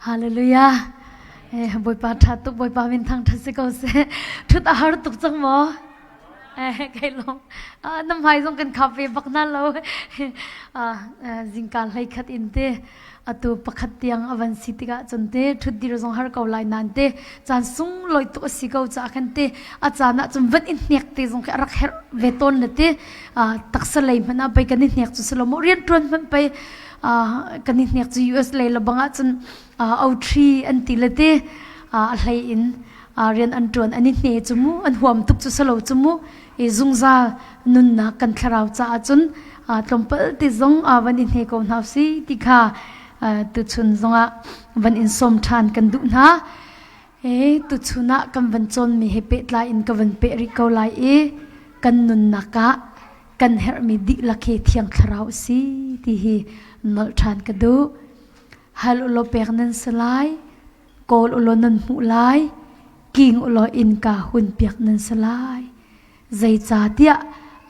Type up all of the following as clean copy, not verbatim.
Hallelujah. Eh, Bawipa ṭha tuk, Bawipa min thang ṭha si ko seh. Ṭhut a har tuk cang maw? Eh, kai lawm. Ah, na hmai zong kan khap ve bak na lo. Ah, zingka hlei khat in te atu pakhat tiang a van si tikah cun te ṭhut dir zong har ko lai nan te caan sung loi tuk a si ko ca khan te a caan ah cun van in hnek te zong khi a rak herh ve tawn le te taksa lei hmanh ah pei kan i hnek cu si lo maw rian ṭuan hmanh pei kan i hnek cu US lei le bang ah cun O3 an ti le te a hlei in rian an ṭuan an i hne cu mu an huam tuk cu si lo cu mu i zungzal nunnak kan thlarau caah cun tlawmpal te zong van i hne ko hna si ti kha tuchun zongah van in sawm ṭhan kan duh hna. E tuchun ah kan van cawnmi he pehtlai in ka van peh rih ko lai i kan nunnak ah kan herhmi dihlak hi Thiang Thlarau a si ti hi nolh ṭhan ka duh. Hal ulaw pek nan si lai, kawl ulaw nan hmuh lai, king ulaw innka hun piak nan si lai. Zeicahtiah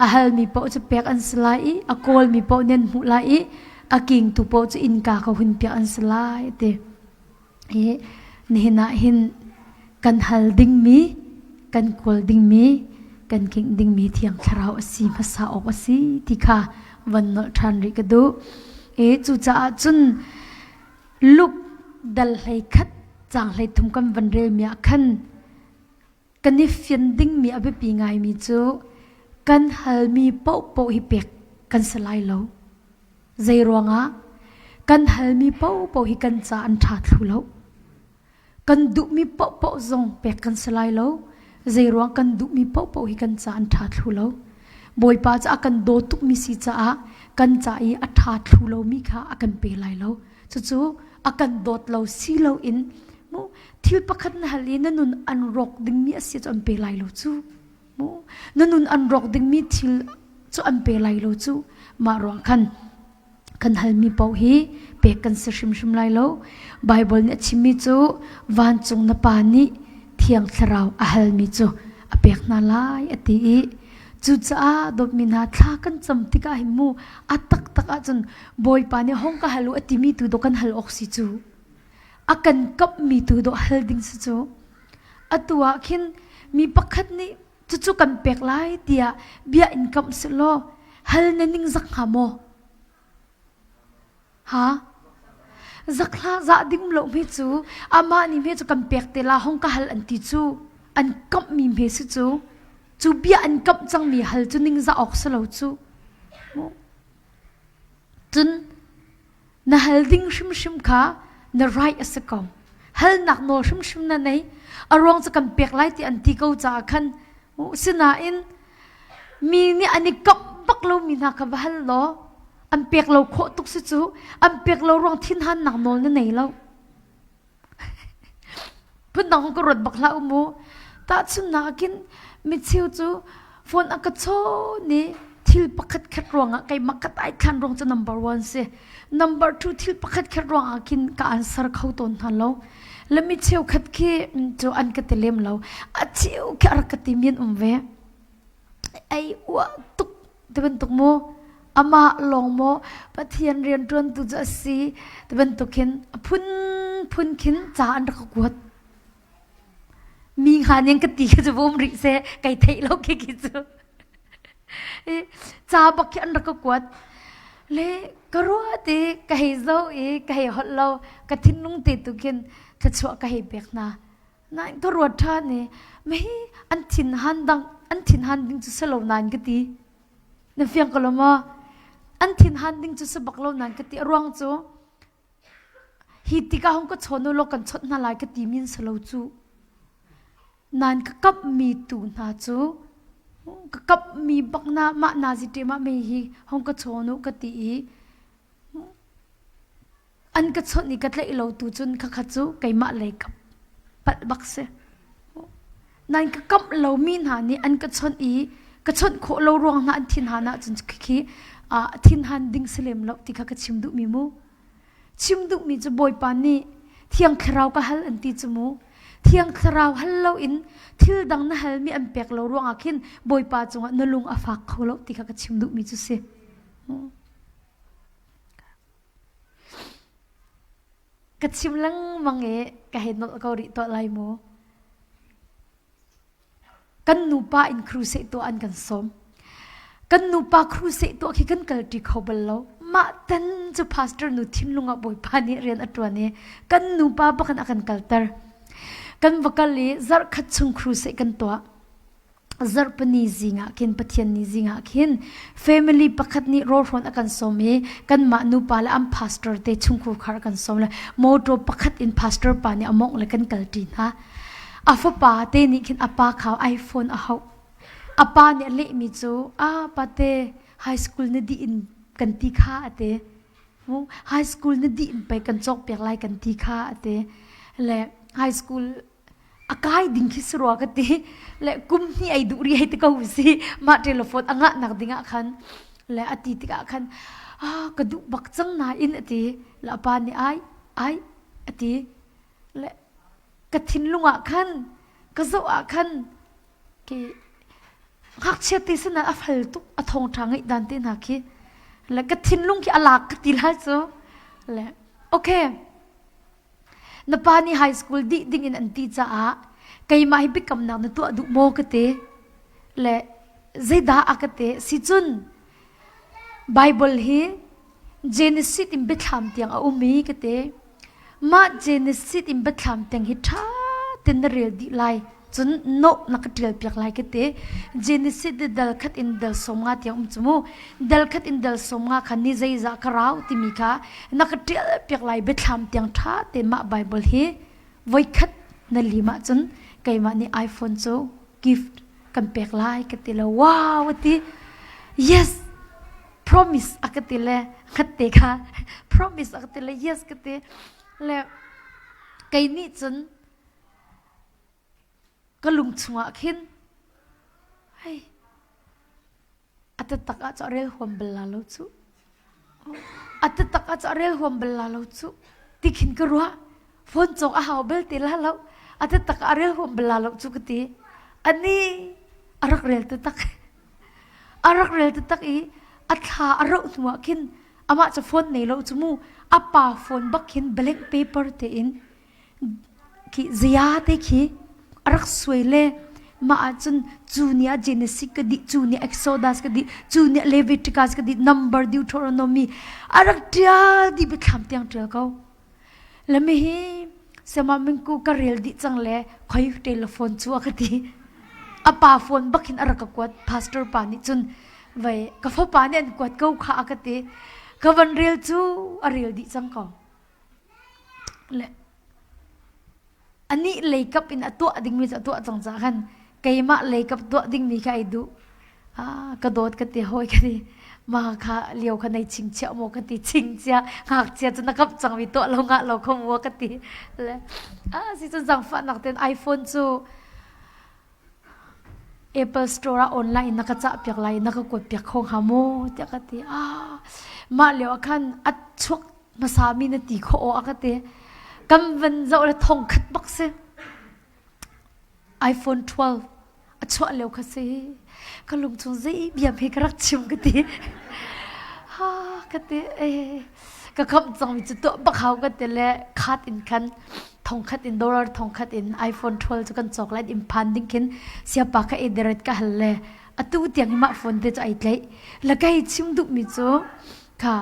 a halmi paoh cu pek an si lai i a kawlmi paoh nan hmuh lai i a kingtu paoh cu innka ka hun piak an si lai ti. Hi nihin ah hin kan hal dingmi, kan kawl dingmi, kan kingh dingmi Thiang Thlarau a si hmasa awk a si ti kha van nolh ṭhan rih ka duh. E cucaah cun Luke dal hlei khat caang hlei thum kan van relmi ah khan kan i fian dingmi a biapi ngaimi cu kan halmi paohpaoh hi pek kan si lai lo. Zei ruangah kan halmi paohpaoh hi kan ca an ṭha thlu lo. Kan duhmi paohpaoh zong pek kan si lai lo. Zei ruang kan duhmi paohpaoh hi kan ca an ṭha thlu lo. Bawipa cu a kan daw tukmi si caah kan ca i a ṭha thlu lomi kha a kan pe lai lo. Cucu a kan dawt lo si loin mu thil pakhat na hal i na nun an rawk dingmi a si cu an pe lai lo cu. Mu na nun an rawk dingmi thil cu an pe lai lo cu. Mah ruang khan kan halmi paoh hi pek kan si hrimhrim lai lo. Baibal nih a chimmi cu vancung na Pa nih Thiang Thlarau a halmi cu a pek hna lai a ti i cucaah dawtmi hna thla kan cam tikah hin mu a taktak ahcun Bawipa nih hong ka hal u a timi tu dawh kan hal awk si cu. A kan kamhmi tu dawh hal ding si cu. Atu ah khin mi pakhat nih cucu kan pek lai tiah bia in kamh sehlaw hal na ning zak hnga maw? Ha? Zak hlah zah ding lo hme cu amah nih hme cu kan pek te la hong ka hal an ti cu an kamhmi hme si cu cu bia an kamh cangmi hal cu ning zah awk si lo cu. Cun na hal ding hrimhrim kha na right a si ko. Halnak nawl hrimhrim na nei. A ruang cu kan pek lai ti an ti ko caah khan sinain mi nih an i kamh bak lomi hna kha va hal law an pek lo khawh tuk si cu an pek lo ruang thinhannak nawl na nei lo. Phundang ka ruat bak hlah u mu. Tahchunhnak ah khin micheu cu phone a ka chawn i thil pakhat khat ruangah keimah ka taithlan ruang cu number one si. Number two thil pakhat khat ruangah khin ka answer kho tawn hna lo. Le mi cheukhat khi cu an ka ti lem lo. A cheu khi a rak ka timi an um ve. Ei uah tuk ti bantuk mu amah lawng maw Pathian rianṭuantu cu a si ti bantuk khin a phunphun khin ca an rak ka kuat. Mi hnga ning ka ti khi cu um rih seh kai theih lo khi khi cu. Ca bak khi an rak ka kuat. Le ka ruah ti ka hei zoh i ka hei holh lo ka thinlung te tu khin thluachuah ka hei pek hna. Nain ka ruat ṭhan i mahi an thinhan dang an thinhan ding cu si lo nain ka ti. Na fiang ko lo maw? An thinhan ding cu si bak lo nain ka ti. A ruang cu hi tikah hung ka chawn u law kan chawnh hna lai ka ti min si lo cu. Nain ka kamhmi tu hna cu ka kamhmi bak na mah nazi ṭem ah mei hi hung ka chawn u ka ti i An ka chawnh i ka tlaih lo tu cun khakha cu keimah lei ka palh bak si. Nan ka kamh lomi hna nih an ka chawnh i ka chawnh khawh lo ruang hna an thinhan ahcun khikhi thinhan ding si lem lo ti kha ka chim duhmi mu. Chim duhmi cu Bawipa nih Thiang Thlarau ka hal an ti cu mu. Thiang Thlarau hal loin thil dang na halmi an pek lo ruangah khin Bawipa cungah na lung a fak kho lo ti kha ka chim duhmi cu si. Ka chim lengmang i ka hei nolh ko rih tuah lai mu. Kan nupa in crusade tuah an kan sawm. Kan nupa crusade tuah khi kan kalṭi kho bal lo. Mah tan cu pastor nu thinlung ah Bawipa nih rian a ṭuan i kan nupa bak in a kan kalter. Kan va kal i zarhkhat chung crusade kan tuah. Zarhpini zing ah khin Pathian ni zing ah khin family pakhat nih rawlhrawn a kan sawm i kanmah nupa le an pastor te chungkhur khar a kan sawm le motor pakhat in pastor pa nih a mawngh le kan kalṭi hna. A fapa te nih khin a pa kha iPhone a hauh. A pa nih a lehmi cu a pate high school na dih in kan ti kha a ti. High school na dih in pei kan cawkpiak lai kan ti kha a ti. Le high school a kai ding khi si rua ka ti le kum hnih ei duh ri hei ti ko si mah telephone a ngah nak ding ah khan le a ti tikah khan ah ka duh bak cang nain a ti le a pa nih ai ai a ti le ka thinlung ah khan ka zoh ah khan ki ngakchia te sin a fal tuk a thong ṭha ngeih dan te hna khi le ka thinlung khi a lak ka ti lai cu le okay Na pa nih high school dih ding in an ti caah keimah hi biakamnak na tuah duh maw ka ti. Le zeidah a ka ti? Sicun Bible hi Genesis in biathlam tiang a um i ka ti. Mah Genesis in biathlam tiang hi ṭha tein na rel dih lai. Cun nawh na ka ṭial piak lai ka ti. Genesis de dal khat in dal 50 tiang um cu mu. Dal khat in dal 50 kha ni zeizah ka rau timi kha na ka ṭial piak lai biathlam tiang ṭha te mah Bible hi voikhat na lim ahcun keimah nih iPhone cu gift kan pek lai ka ti lo. Wow a ti. Yes promise a ka ti le ngat te kha promise a ka ti le yes ka ti le kei nih cun ka lung chungah khin hei a taktak ah cu a rel huam bal la lo cu a taktak ah cu a rel huam bal la lo cu ti khin ka ruah phone cawk a hau bel te la lo a taktak ah a rel huam bal la lo cu ka ti ani a rak rel taktak a rak rel taktak i a thla a roh hnu ah khin amah cu phone nei lo cu mu a pa phone bak khin blank paper te in Khi zia te khi a rak suai le mah ahcun cu ni ah Genesis ka dih, cu ni Exodus ka dih, cu ni Leviticus ka dih, number Deuteronomy a rak ṭial dih biathlam tiang ṭial ko. Le mi hi sema mingku ka rel dih cang le khoi telephone cu a ka ti. A pa phone bak hin a rak ka kuat pastor pa nih cun vai ka fapa nih an kuat ko kha a ka ti. Ka van rel cu a rel dih cang ko. Le anih leikap in a tuah dingmi cu a tuah cang caah khan keimah leikap tuah dingmi kha ai duh. Ah, ka dawt ka ti hawi ka ti. Ma kha lio kha nei chingchiah maw ka ti chingchiah ngakchia cu na kap cangmi tuah lo ngah lo kho maw ka ti. Le ah si cun zaangfahnak ten iPhone cu Apple Store ah online na ka cahpiak lai na ka kuatpiak kho hnga maw tiah ka ti. Ah, mah lio ah khan a chuak hmasa mi na ti khawh aw a ka ti. Kan van zoh le thong khat bak si. iPhone 12 a chuah lio kha si. Ka lung chung zei biam he ka rak chim ka ti. Ha ka ti eh ka khamh cangmi cu tuah bak hau ka ti le khat in khan thongkhat in dollar thongkhat in iPhone 12 cu kan cawk lai in phan ding khin siapa kha ederet ka hal le atu tiang hi mah phone te cu ai tlaih la kai chim duh mi cu kha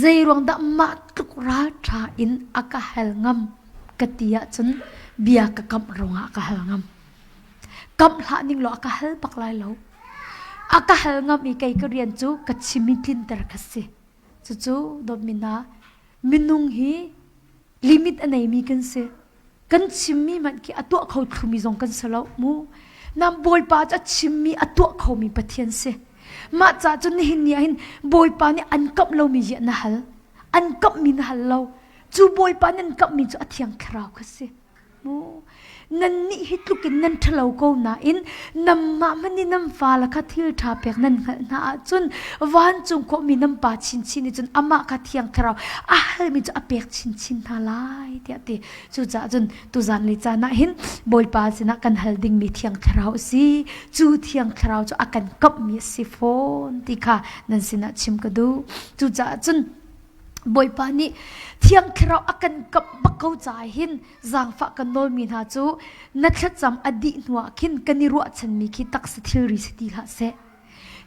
zei ruang dah mah tluk ral tha in a ka hal ngam ka ti ahcun bia ka kamh ruangah ka hal ngam kamh hlah ning law a ka hal bak lai lo a ka hal ngam i kei ka rian cu ka chim i tlinter ka si cucu dawtmi hna minung hi limit a neimi kan si kan chimmi hmanh khi a tuah kho thlumi zong kan si lo mu nam bawipa cu a chimmi a tuah khomi pathian si mah ca cu nihin ni ah hin bawipa nih an kamh lomi ziah na hal an kamhmi na hal lo cu bawipa nih an kamhmi cu a thiang thlarau kha si Mu nannih hi tluk in nan ṭhalo ko nain nanmah hmanh nih nan fale kha thil ṭha pek nan hngalh hna ahcun vancung khawhmi nan Pa chinchin nih cun amah kha Thiang Thlarau a halmi cu a pek chinchin hna lai tiah a ti. Cucaah cun tuzan le caan ah hin Bawipa sinah kan hal dingmi Thiang Thlarau a si. Cu Thiang Thlarau cu a kan kamhmi a si fawn ti kha nan sinah chim ka duh. Cucaah cun. Bawipa nih Thiang Thlarau a kan kamh bak ko caah hin zaangfah kan nawlmi hna cu na thlacam a dih hnuah khin kan i ruahchanmi khi taksa thilri si ti hlah seh.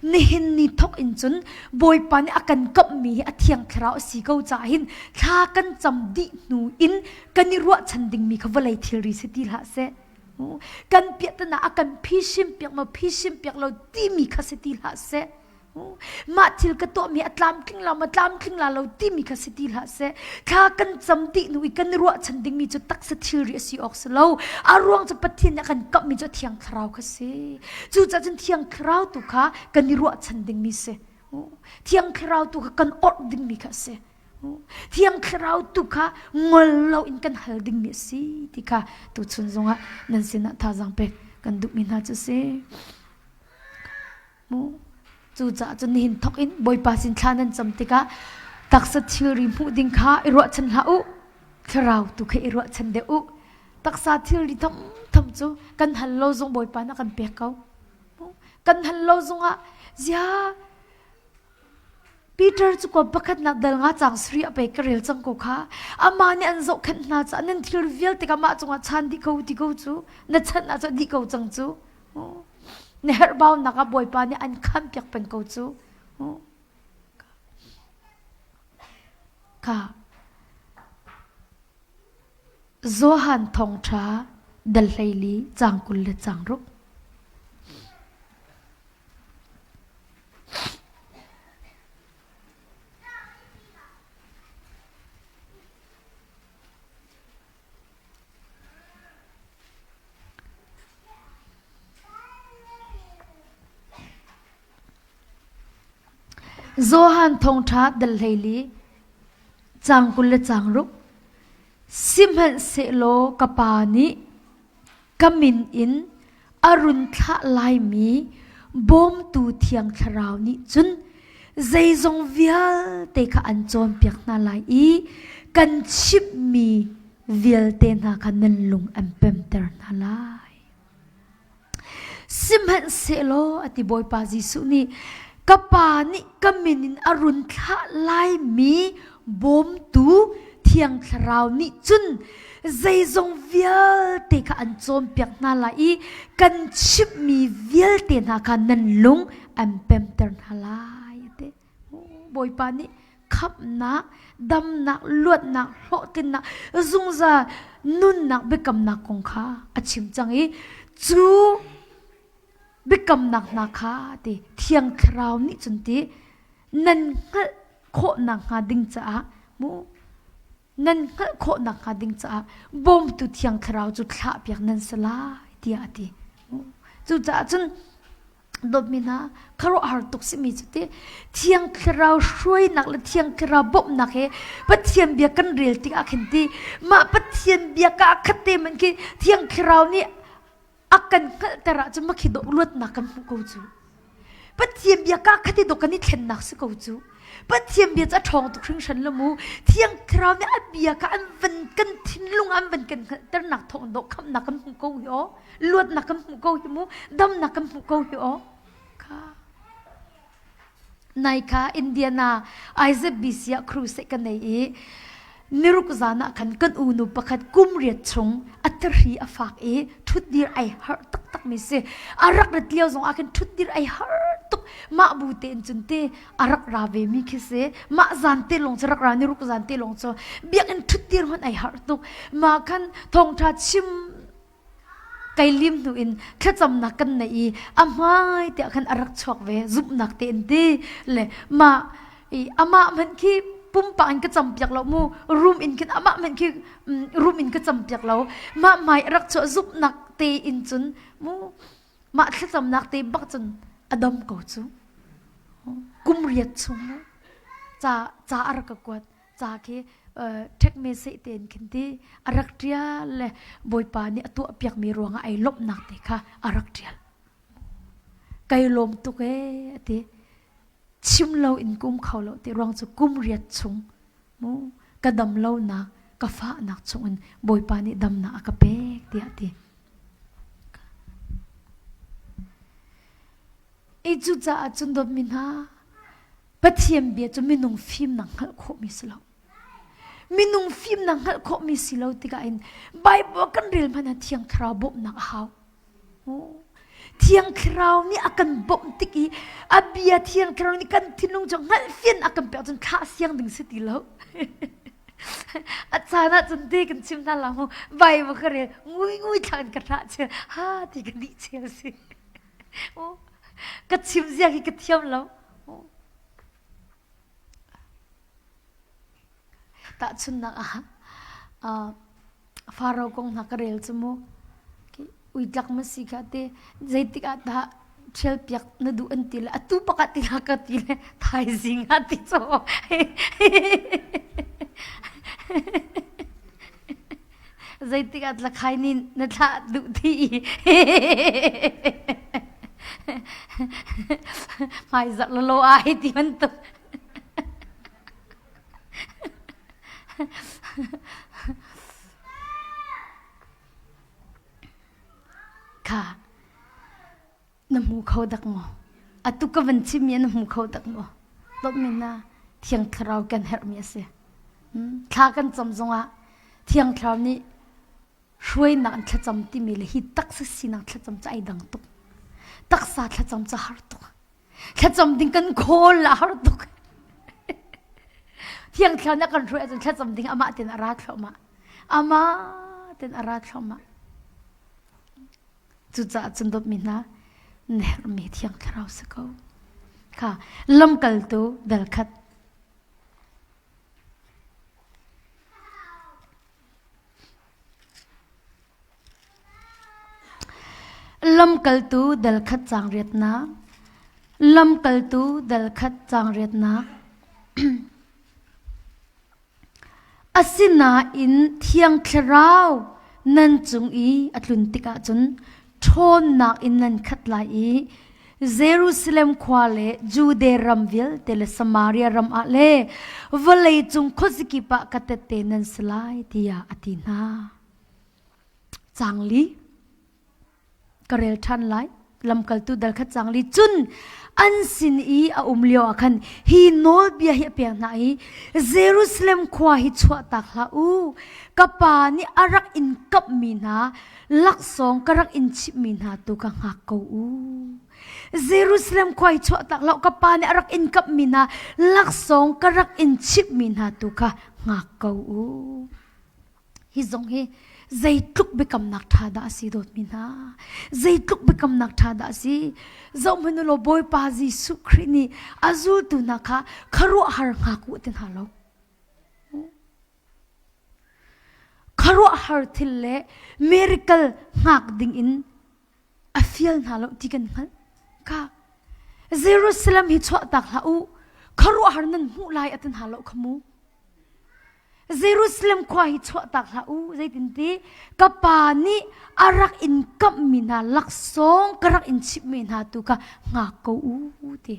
Nihin ni thawk in cun Bawipa nih a kan kamhmi hi a Thiang Thlarau a si ko caah hin thla kan cam dih hnu in kan i ruahchan dingmi kha vawlei thilri si ti hlah seh. Kan piahtana a kan phisim piak maw phisim piak lo timi kha si ti hlah seh. Mah thil ka tuahmi a tlamtling lo ma tlamtling la lo timi kha si ti hlah seh. Thla kan cam dih hnu i kan i ruahchan dingmi cu taksa thilri a si awk si lo. A ruang cu Pathian nih a kan kamhmi cu Thiang Thlarau kha si. Cucaah cun Thiang Thlarau tu kha kan i ruahchan dingmi si. Thiang Thlarau tu kha kan orh dingmi kha a si. Thiang Thlarau tu kha ngol lo in kan hal dingmi a si ti kha tuchun zongah nan sinah thazaang pek kan duhmi hna cu si. Cucaah cun nihin thawk in Bawipa sin thla nan cam tikah taksa thilri hmuh ding kha i ruahchan hlah u, thlarau tu kha i ruahchan deuh u. Taksa thilri thamtham cu kan hal lo zong Bawipa nih a kan pek ko. Kan hal lo zongah zia Peter cu kuam pakhatnak dal nga cang sri a pek ka rel cang ko kha. Amah nih an zohkhenh hna caah nan thil vialte ka mah cungah chan dih ko ti ko cu na chan ah cun dih ko cang cu. Na herhbaunak ah Bawipa nih an khampiak peng ko cu. Kha Johan thawngṭha dal 14 caang 20 le caang ruk. Johan thawngṭha dal 14 caang 20 le caang ruk Sihmanhsehlaw ka Pa nih ka min in a run thlah laimi bawmtu Thiang Thlarau nih cun zeizong vialte kha an cawnpiak hna lai i kan chimhmi vialte hna kha nan lung an pemter hna lai. Sihmanhsehlaw a ti Bawipa Jesuh nih ka Pa nih ka min in a run thlah laimi bawmtu Thiang Thlarau nih cun zeizong vialte kha an cawnpiak hna lai i kan chimhmi vialte hna kha nan lung an pemter hna lai a ti. Bawipa nih khamhnak, damnak, luatnak, hlawhtlinnak, zungzal nunnak biakamnak kong kha a chim cang i cu biakamnak hna kha ti Thiang Thlarau nih cun ti nan hngalh khawhnak hnga ding caah mu nan hngalh khawhnak hnga ding caah bawmtu Thiang Thlarau cu thlahpiak nan si lai tiah a ti. Cucaah cun dawtmi hna khuaruahhar tuk simi cu ti Thiang Thlarau hruainak le Thiang Thlarau bawmhnak he Pathian bia kan rel tikah khin ti mah Pathian bia ka khat te man khi Thiang Thlarau nih a kan hngalhter ahcun makhi dawh luatnak kan hmuh ko cu Pathian bia ka khat i dawh kan i thlennak si ko cu Pathian bia cu a ṭhawng tuk hringhran lo mu Thiang Thlarau nih a bia kha an van kan thinlung an van kan hngalhternak thawng dawh khamhnak kan hmuh ko hi aw luatnak kan hmuh ko hi mu damnak kan hmuh ko hi aw kha Nai kha Indiana IZBC ah crusade ka nei i niruk zan ah khan kan unu pakhat kum riat chung a thahri a fak i ṭhutdir ai harh taktak mi si. A rak rat lio zong ah khan ṭhutdir ai harh tuk. Mah bu tein cun te a rak ra ve mi khi si. Mah zan te lawng cu rak ra niruk zan te lawng cu biakinn ṭhutdir hmanh ai harh tuk. Mah khan thawngṭha chim Kai lim hnu in thlacamnak kan nei i a hmai tiah khan a rak chuak ve zumhnak te in ti le mah i amah hmanh khi pumpak in ka campiak lo mu room in khin amah hmanh khi room in ka campiak lo mah hmai a rak chuah zumhnak te in cun mu mah thlacamnak te bak cun a dam ko cu kum riat chung mu ca ca a rak ka kuat ca khi ṭhek me seh tein khin ti a rak ṭial le Bawipa nih a tuahpiakmi ruangah ai lawmhnak te kha a rak ṭial. Kai lawm tuk ee a ti. Chim lo in kum kho lo ti ruang cu kum riat chung mu ka dam lonak ka fahnak chungin Bawipa nih damnak a ka pek tiah a ti. I cucaah cun dawtmi hna. Pathian bia cu minung fimnak hngalh khawhmi si lo. Minung fimnak hngalh khawhmi si lo tikah in Bible kan rel hmanh ah Thiang Thlarau bawmhnak a hau. Thiang Thlarau nih a kan bawmh tik i a bia Thiang Thlarau nih kan thinlung cu hngalhfian a kan pek cun thlah siang ding si ti lo. a caan ah cun te kan chim hna la mu Bible ka rel ngui ngui thla in ka thlah chel ha ti ka nih chel si. Ka chim zia hi ka thiam lo. Tahchunhnak ah Faro kong hna ka rel cu mu. Uitlak ma si kha te zeitik ah dah ṭhial piak na duh an ti le atu bak ah ti la ka ti le thaizing ah ti caw. Zeitik ah tlakhai nih na thlah duh ti i hmaizarh lalo ai ti bantuk. Kha na hmu kho dak maw? Atu ka van chimmi na hmu kho dak maw? Lawmhmi na Thiang Thlarau kan herhmi a si. Thla kan cam zongah Thiang Thlarau nih hruainak in thlacam timi le hi taksa sinak thlacam cu ai dang tuk. Taksa thlacam cu har tuk. Thlacam ding kan khawl a har tuk. Thiang Thlarau nih a kan hruai ahcun thlacam ding amah ten a ra thluahmah. Amah ten a ra thluahmah. Cucaah cun dawtmi hna, na herhmi Thiang Thlarau si ko. Kha lamkaltu dal khat. Lamkaltu dal khat caang riatnak. Lamkaltu dal khat caang riatnak. Asinain Thiang Thlarau nan cung i a tlun tikah cun ṭhawnnak in nan khat lai i Jerusalem khua le Judea ram vialte le Samaria ram ah le vawleicung khuazakip ah ka tehte nan si lai tiah a ti hna. Caang li. Ka rel ṭhan lai. Lamkaltu dal khat cang li cun an sin i a um lio ah khan hi nawlbia hi a pek hna i Jerusalem khua hi chuahtak hlah u. Ka pa nih a rak in kamhmi hna laksawng ka rak in chimhmi hna tu kha hngak ko u. Jerusalem khua hi chuahtak hlah u. Ka pa nih a rak in kamhmi hna laksawng ka rak in chimhmi hna tu kha hngak ko u. Hi zong hi zeitluk biakamnak ṭha dah a si dawtmi hna. Zeitluk biakamnak ṭha dah a si. Zohhmanh u law Bawipa Jesuh Khrih nih a zultu hna kha khuaruahhar hngak u ti hna lo. Khuaruahhar thil le miracle hngak ding in a fial hna lo ti kan hngalh. Ka Jerusalem hi chuahtak hlah u. Khuaruahhar nan hmuh lai a ti hna lo kha mu. Jerusalem khua hi chuahtak hlah u zeitinti ka pa nih a rak in kamhmi hna laksawng ka rak in chimhmi hna tu kha hngak ko u ti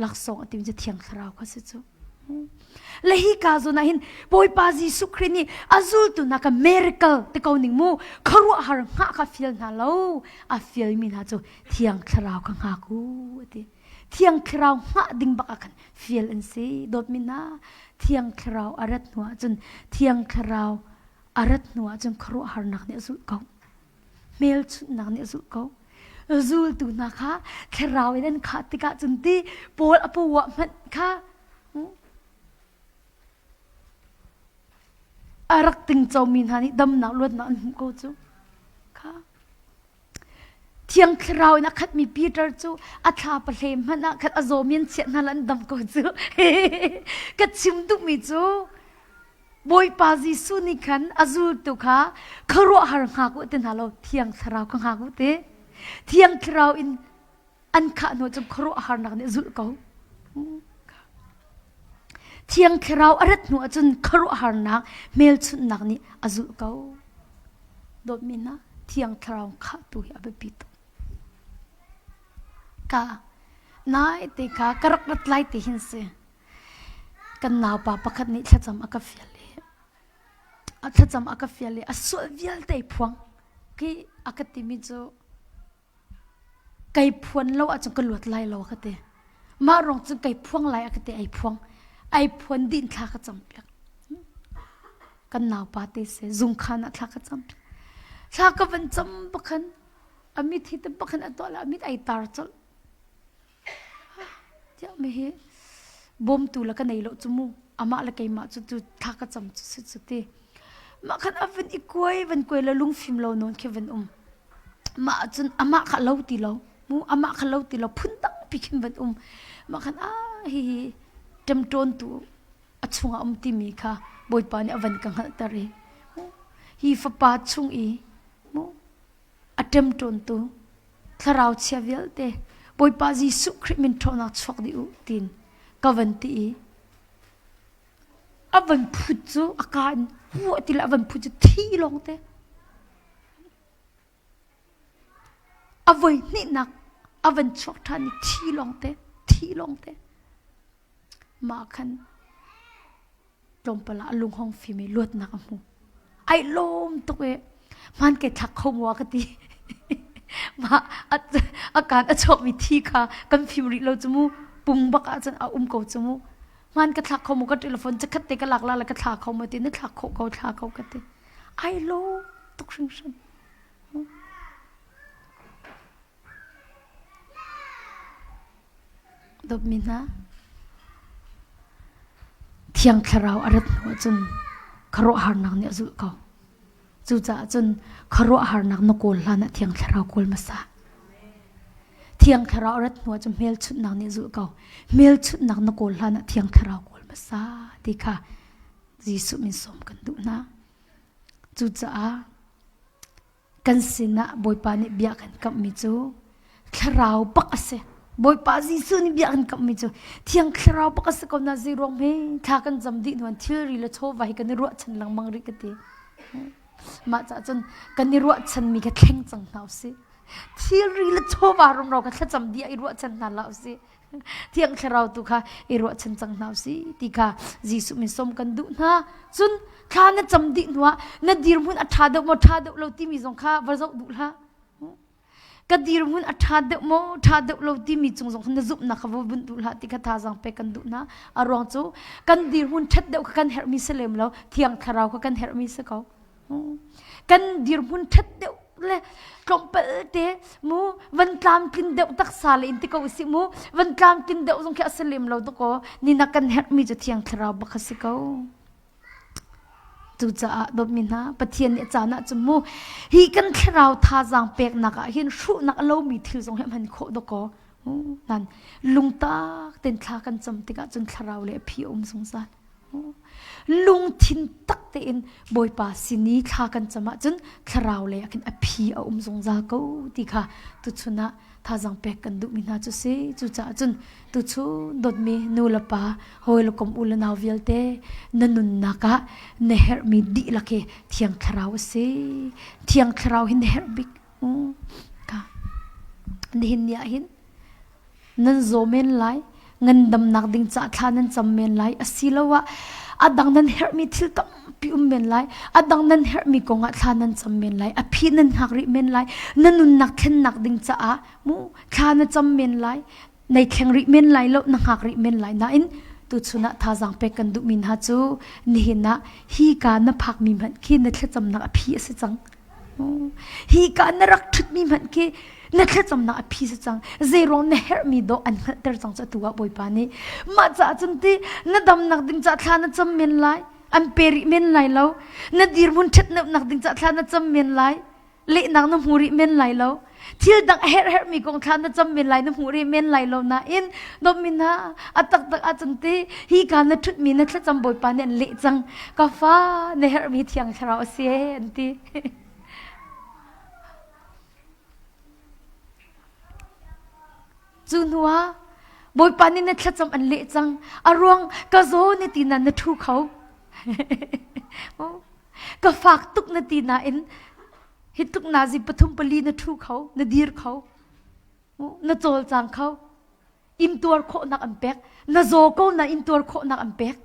laksawng a timi cu thiang thlarau kha si cu le hi ka zawn ah hin Bawipa Jesuh Khrih nih a zultu hna kha miracle ti ko ning mu khuaruahhar hngah kha fial hna lo a fialmi hna cu thiang thlarau kha hngak u ti Thiang Thlarau hngah ding bak ah khan fial an si. Dawtmi hna, Thiang Thlarau a rat hnu ahcun Thiang Thlarau a rat hnu ahcun khuaruahharnak nih a zulh ko. Hmelchunhnak nih a zulh ko. Zultu hna kha Thlarau in an khah tikah cun ti Paul a pawa hmanh kha a rak tingcomi hna nih damnak luatnak an hmuh ko cu. Kha Thiang Thlarau in a khatmi Peter cu a thla pahle hmanh ah khat a zawmi an chiah hna an dam ko cu. Ka chim duhmi cu Bawipa Jesuh nih khan a zultu kha khuaruahhar hngak u ti hna lo Thiang Thlarau kha hngak u ti. Thiang Thlarau in an khah hnu cun khuaruahharnak nih a zulh ko. Thiang Thlarau a rat hnu ahcun khuaruahharnak hmelchunhnak nih a zulh ko. Dawtmi hna, Thiang Thlarau khahtu hi a biapi tuk. Ka nai te kha ka rak rat lai ti hin si. Kan naupa pakhat nih thlacam a ka fial i a thlacam a ka fial i a sual vialte phuang khi a ka timi cu Kai phuan lo ahcun ka luat lai lo ka ti. Mah rong cun kai phuang lai a ka ti ai phuang. Ai phuan din thla ka cam piak. Kan naupa te se zungkhan ah thla ka cam piak. Thla ka van cam bakhan amit hi te bakhan a tuah la amit ai tar colh. Tiah mi hi bawmtu le ka nei lo cu mu amah le keimah cu tu thla ka cam cu si cu ti mah khan a van i kuai van kuai le lungfim lo nawn khi van um mah cun amah kha lo ti lo mu amah kha lo ti lo phun dangpi khin van um mah khan a hi hi ṭemṭawn tu a chungah um timi kha Bawipa nih a van ka hngalhter i hi fapa chung i mu a ṭemṭawntu thlarau chia vialte Bawipa Jesuh Khrih min ṭhawnnak chuak dih u tiin ka van ti i a van phut cu a ka in puah ti le a van phut cu thi lawng te a voi hnihnak a van chuak ṭhan i thi lawng te thi lawng te mah khan tlawmpal ah a lung hong fim i luatnak a hmu. Ai lawm tuk i hmaan ke thlak kho maw ka ti. Mah a kaan a chuakmi thi kha kan fim rih lo cu mu pung bak ahcun a um ko cu mu. Hmaan ka thlak kho maw ka telephone cakhat te ka lak la le ka thla kho maw ti na thlak khawh ko thla ko ka ti. Ai lawm tuk hringhran. Dawtmi hna, Thiang Thlarau a rat hnu ahcun khuaruahharnak nih a zulh ko. Cucaah cun khuaruahharnak na kawl hlan ah Thiang Thlarau kawl hmasa. Thiang Thlarau a rat hnu ahcun hmelchunhnak nih a zulh ko. Hmelchunhnak na kawl hlan ah Thiang Thlarau kawl hmasa ti kha Jesuh min sawm kan duh hna. Cucaah Kan sinah Bawipa nih bia kan kamhmi cu thlarau bak a si. Bawipa Jesuh nih bia kan kamhmi cu Thiang Thlarau bak a si ko na zeiruang hme thla kan cam dih hnuan thilri le chawva hi kan i ruahchan lengmang rih ka ti. Mah cah cun kan i ruahchanmi kha thleng cang hna usih. Thilri le chawva rumro kha thlacam dih ah i ruahchan hna hlah usih. Thiang Thlarau tu kha i ruahchan cang hna usih ti kha Jesuh min sawm kan duh hna. Cun thla na cam dih hnuah na dirhmun a ṭha deuh maw ṭha deuh lo timi zong kha va zoh duh hlah. Ka dirhmun a ṭha deuh maw ṭha deuh lo timi cung zong kha na zumhnak kha va bunh duh hlah ti kha thazaang pek kan duh hna. A ruang cu kan dirhmun ṭhat deuh kha kan herhmi si lem lo, Thiang Thlarau kha kan herhmi si ko. Kan dirhmun ṭhat deuh le tlawmpal te mu van tlamtlin deuh taksa le in ti ko usih mu van tlamtlin deuh zong khi a si lem lo dakaw ni na kan herhmi cu thiang thlarau bak a si ko cucaah dawtmi hna Pathian nih a caan ah cun mu hi kan thlarau thazaang peknak ah hin hruhnak a lomi thil zong hi a hman khawh dakaw nan lungtak ten thla kan cam tikah cun thlarau le a phi a um zungzal Lungthin tak tein Bawipa sin i thla kan cam ahcun thlarau lei ah khin a phi a um zungzal ko ti kha tuchun ah thazaang pek kan duhmi hna cu si. Cucaah cun tuchun dawtmi nu le pa, hawi le kom u le nau vialte na nunnak ah na herhmi dihlak hi Thiang Thlarau a si. Thiang Thlarau hi na herh bik. Ka nihin ni ah hin nan zaw men lai ngandamnak ding ca thla nan cam men lai asiloah a dang nan herhmi thil tampi um men lai a dang nan herhmi kong ah thla nan cam men lai a phi nan hngak rih men lai na nunnak thlennak ding caah mu thla na cam men lai nei thleng rih men lai lo na hngak rih men lai nain tuchun ah thazaang pek kan duhmi hna cu nihin ah hi ka na phakmi hmanh khi na thlacamnak a phi a si cang Hi ka na rak ṭhutmi hmanh khi na thlacamnak a phi si cang. Zeiruang na herhmi dawh an hngalhter cang cu atu ah Bawipa nih. Mah caah cun ti na damnak ding caah thla na cam men lai. An pe rih men lai lo. Na dirhmun ṭhatnak ding caah thla na cam men lai. Lehnak na hmu rih men lai lo. Thil dang a herh herhmi kong thla na cam men lai na hmu rih men lai lo nain dawtmi hna a taktak ahcun ti hi ka na ṭhutmi na thlacam Bawipa nih an leh cang. Ka fa na herhmi thiang thlarau a si an ti. Cu hnu ah Bawipa nih na thlacam an leh cang. A ruang ka zaw na ti na na ṭhu kho. Ka fak tuk na ti nain Hi tluk nazi pathum pali na ṭhu kho, na dir kho, na cawlcang kho. Intuar khawhnak an pek. Na zaw ko na intuar khawhnak an pek.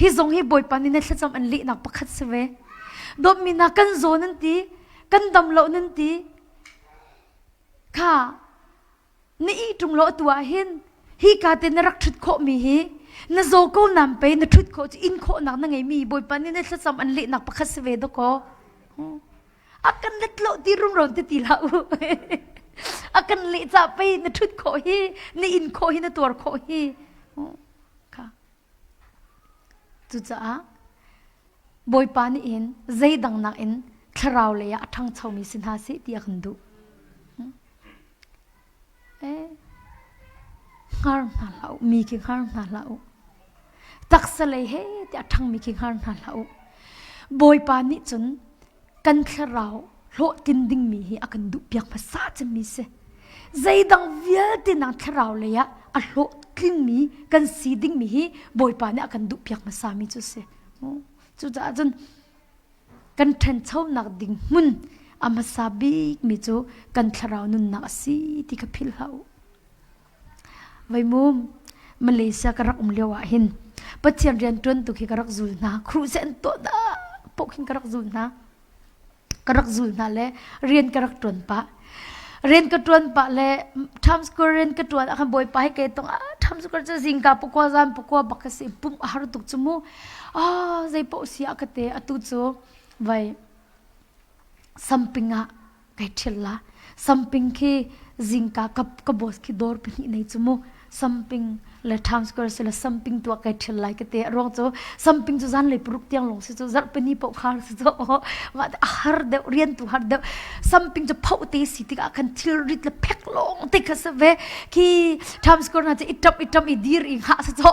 Hi zong hi Bawipa nih na thlacam an lehnak pakhat si ve. Dawtmi hna kan zaw nan ti, kan dam lo nan ti. Kha na ih ṭung lo atu ah hin. Hi ka te na rak ṭhut khawhmi hi na zaw ko nam pei na ṭhut khawh cu in khawhnak na ngeimi Bawipa nih na thlacam an lehnak pakhat si ve dakaw. A kan let lo ti rumro te ti hlah u. A kan leh ca pei na ṭhut khawh hi, na in khawh hi, na tuar khawh hi. Kha. Cucaah Bawipa nih hin zeidang nakin thlarau lei ah a ṭhangchomi si hna seh ti a kan duh. Eh, hngar hna hlah u, mi khi hngar hna hlah u. Taksa lei he tiah a ṭhangmi khi hngar hna hlah u. Bawipa nih cun kan thlarau hlawhtlin dingmi hi a kan duhpiak hmasa cemmi si. Zeidang vialte nang thlarau lei ah a hlawhtlingmi kan si dingmi hi Bawipa nih a kan duhpiak hmasami cu si. Cucaah cun kan ṭhanchonak ding hmun a hmasa bikmi cu kan thlarau nunnak a si ti kha philh hlah u. Vaimum Malaysia ka rak um lio ah hin Pathian rian ṭuan tu khi ka rak zul hna. Kruh an tuah dah paoh khin ka rak zul hna. Ka rak zul hna le rian ka rak ṭuan pah. Rian ka ṭuan pah le Times Square rian ka ṭuan ah khan Bawipa hi kei tong ah Times Square cu zingka pakua zan pakua bak ka si pumh a har tuk cu mu. Ah zei paoh si ah ka te atu cu vai samping ah kai ṭhial la samping khi zingka ka ka boss khi dawr pahnih nei cu mu samping le Times Square si le samping tuah kai ṭhial lai ka te a ruang cu samping cu zan lei paruk tiang lawng si cu zarh pani paoh khar si cu mah a har deuh rian tu har deuh samping cu phoh te si tikah khan thil rit le phek lawng te kha si ve khi Times Square na cu i ṭap i ṭap i dir i hngah si cu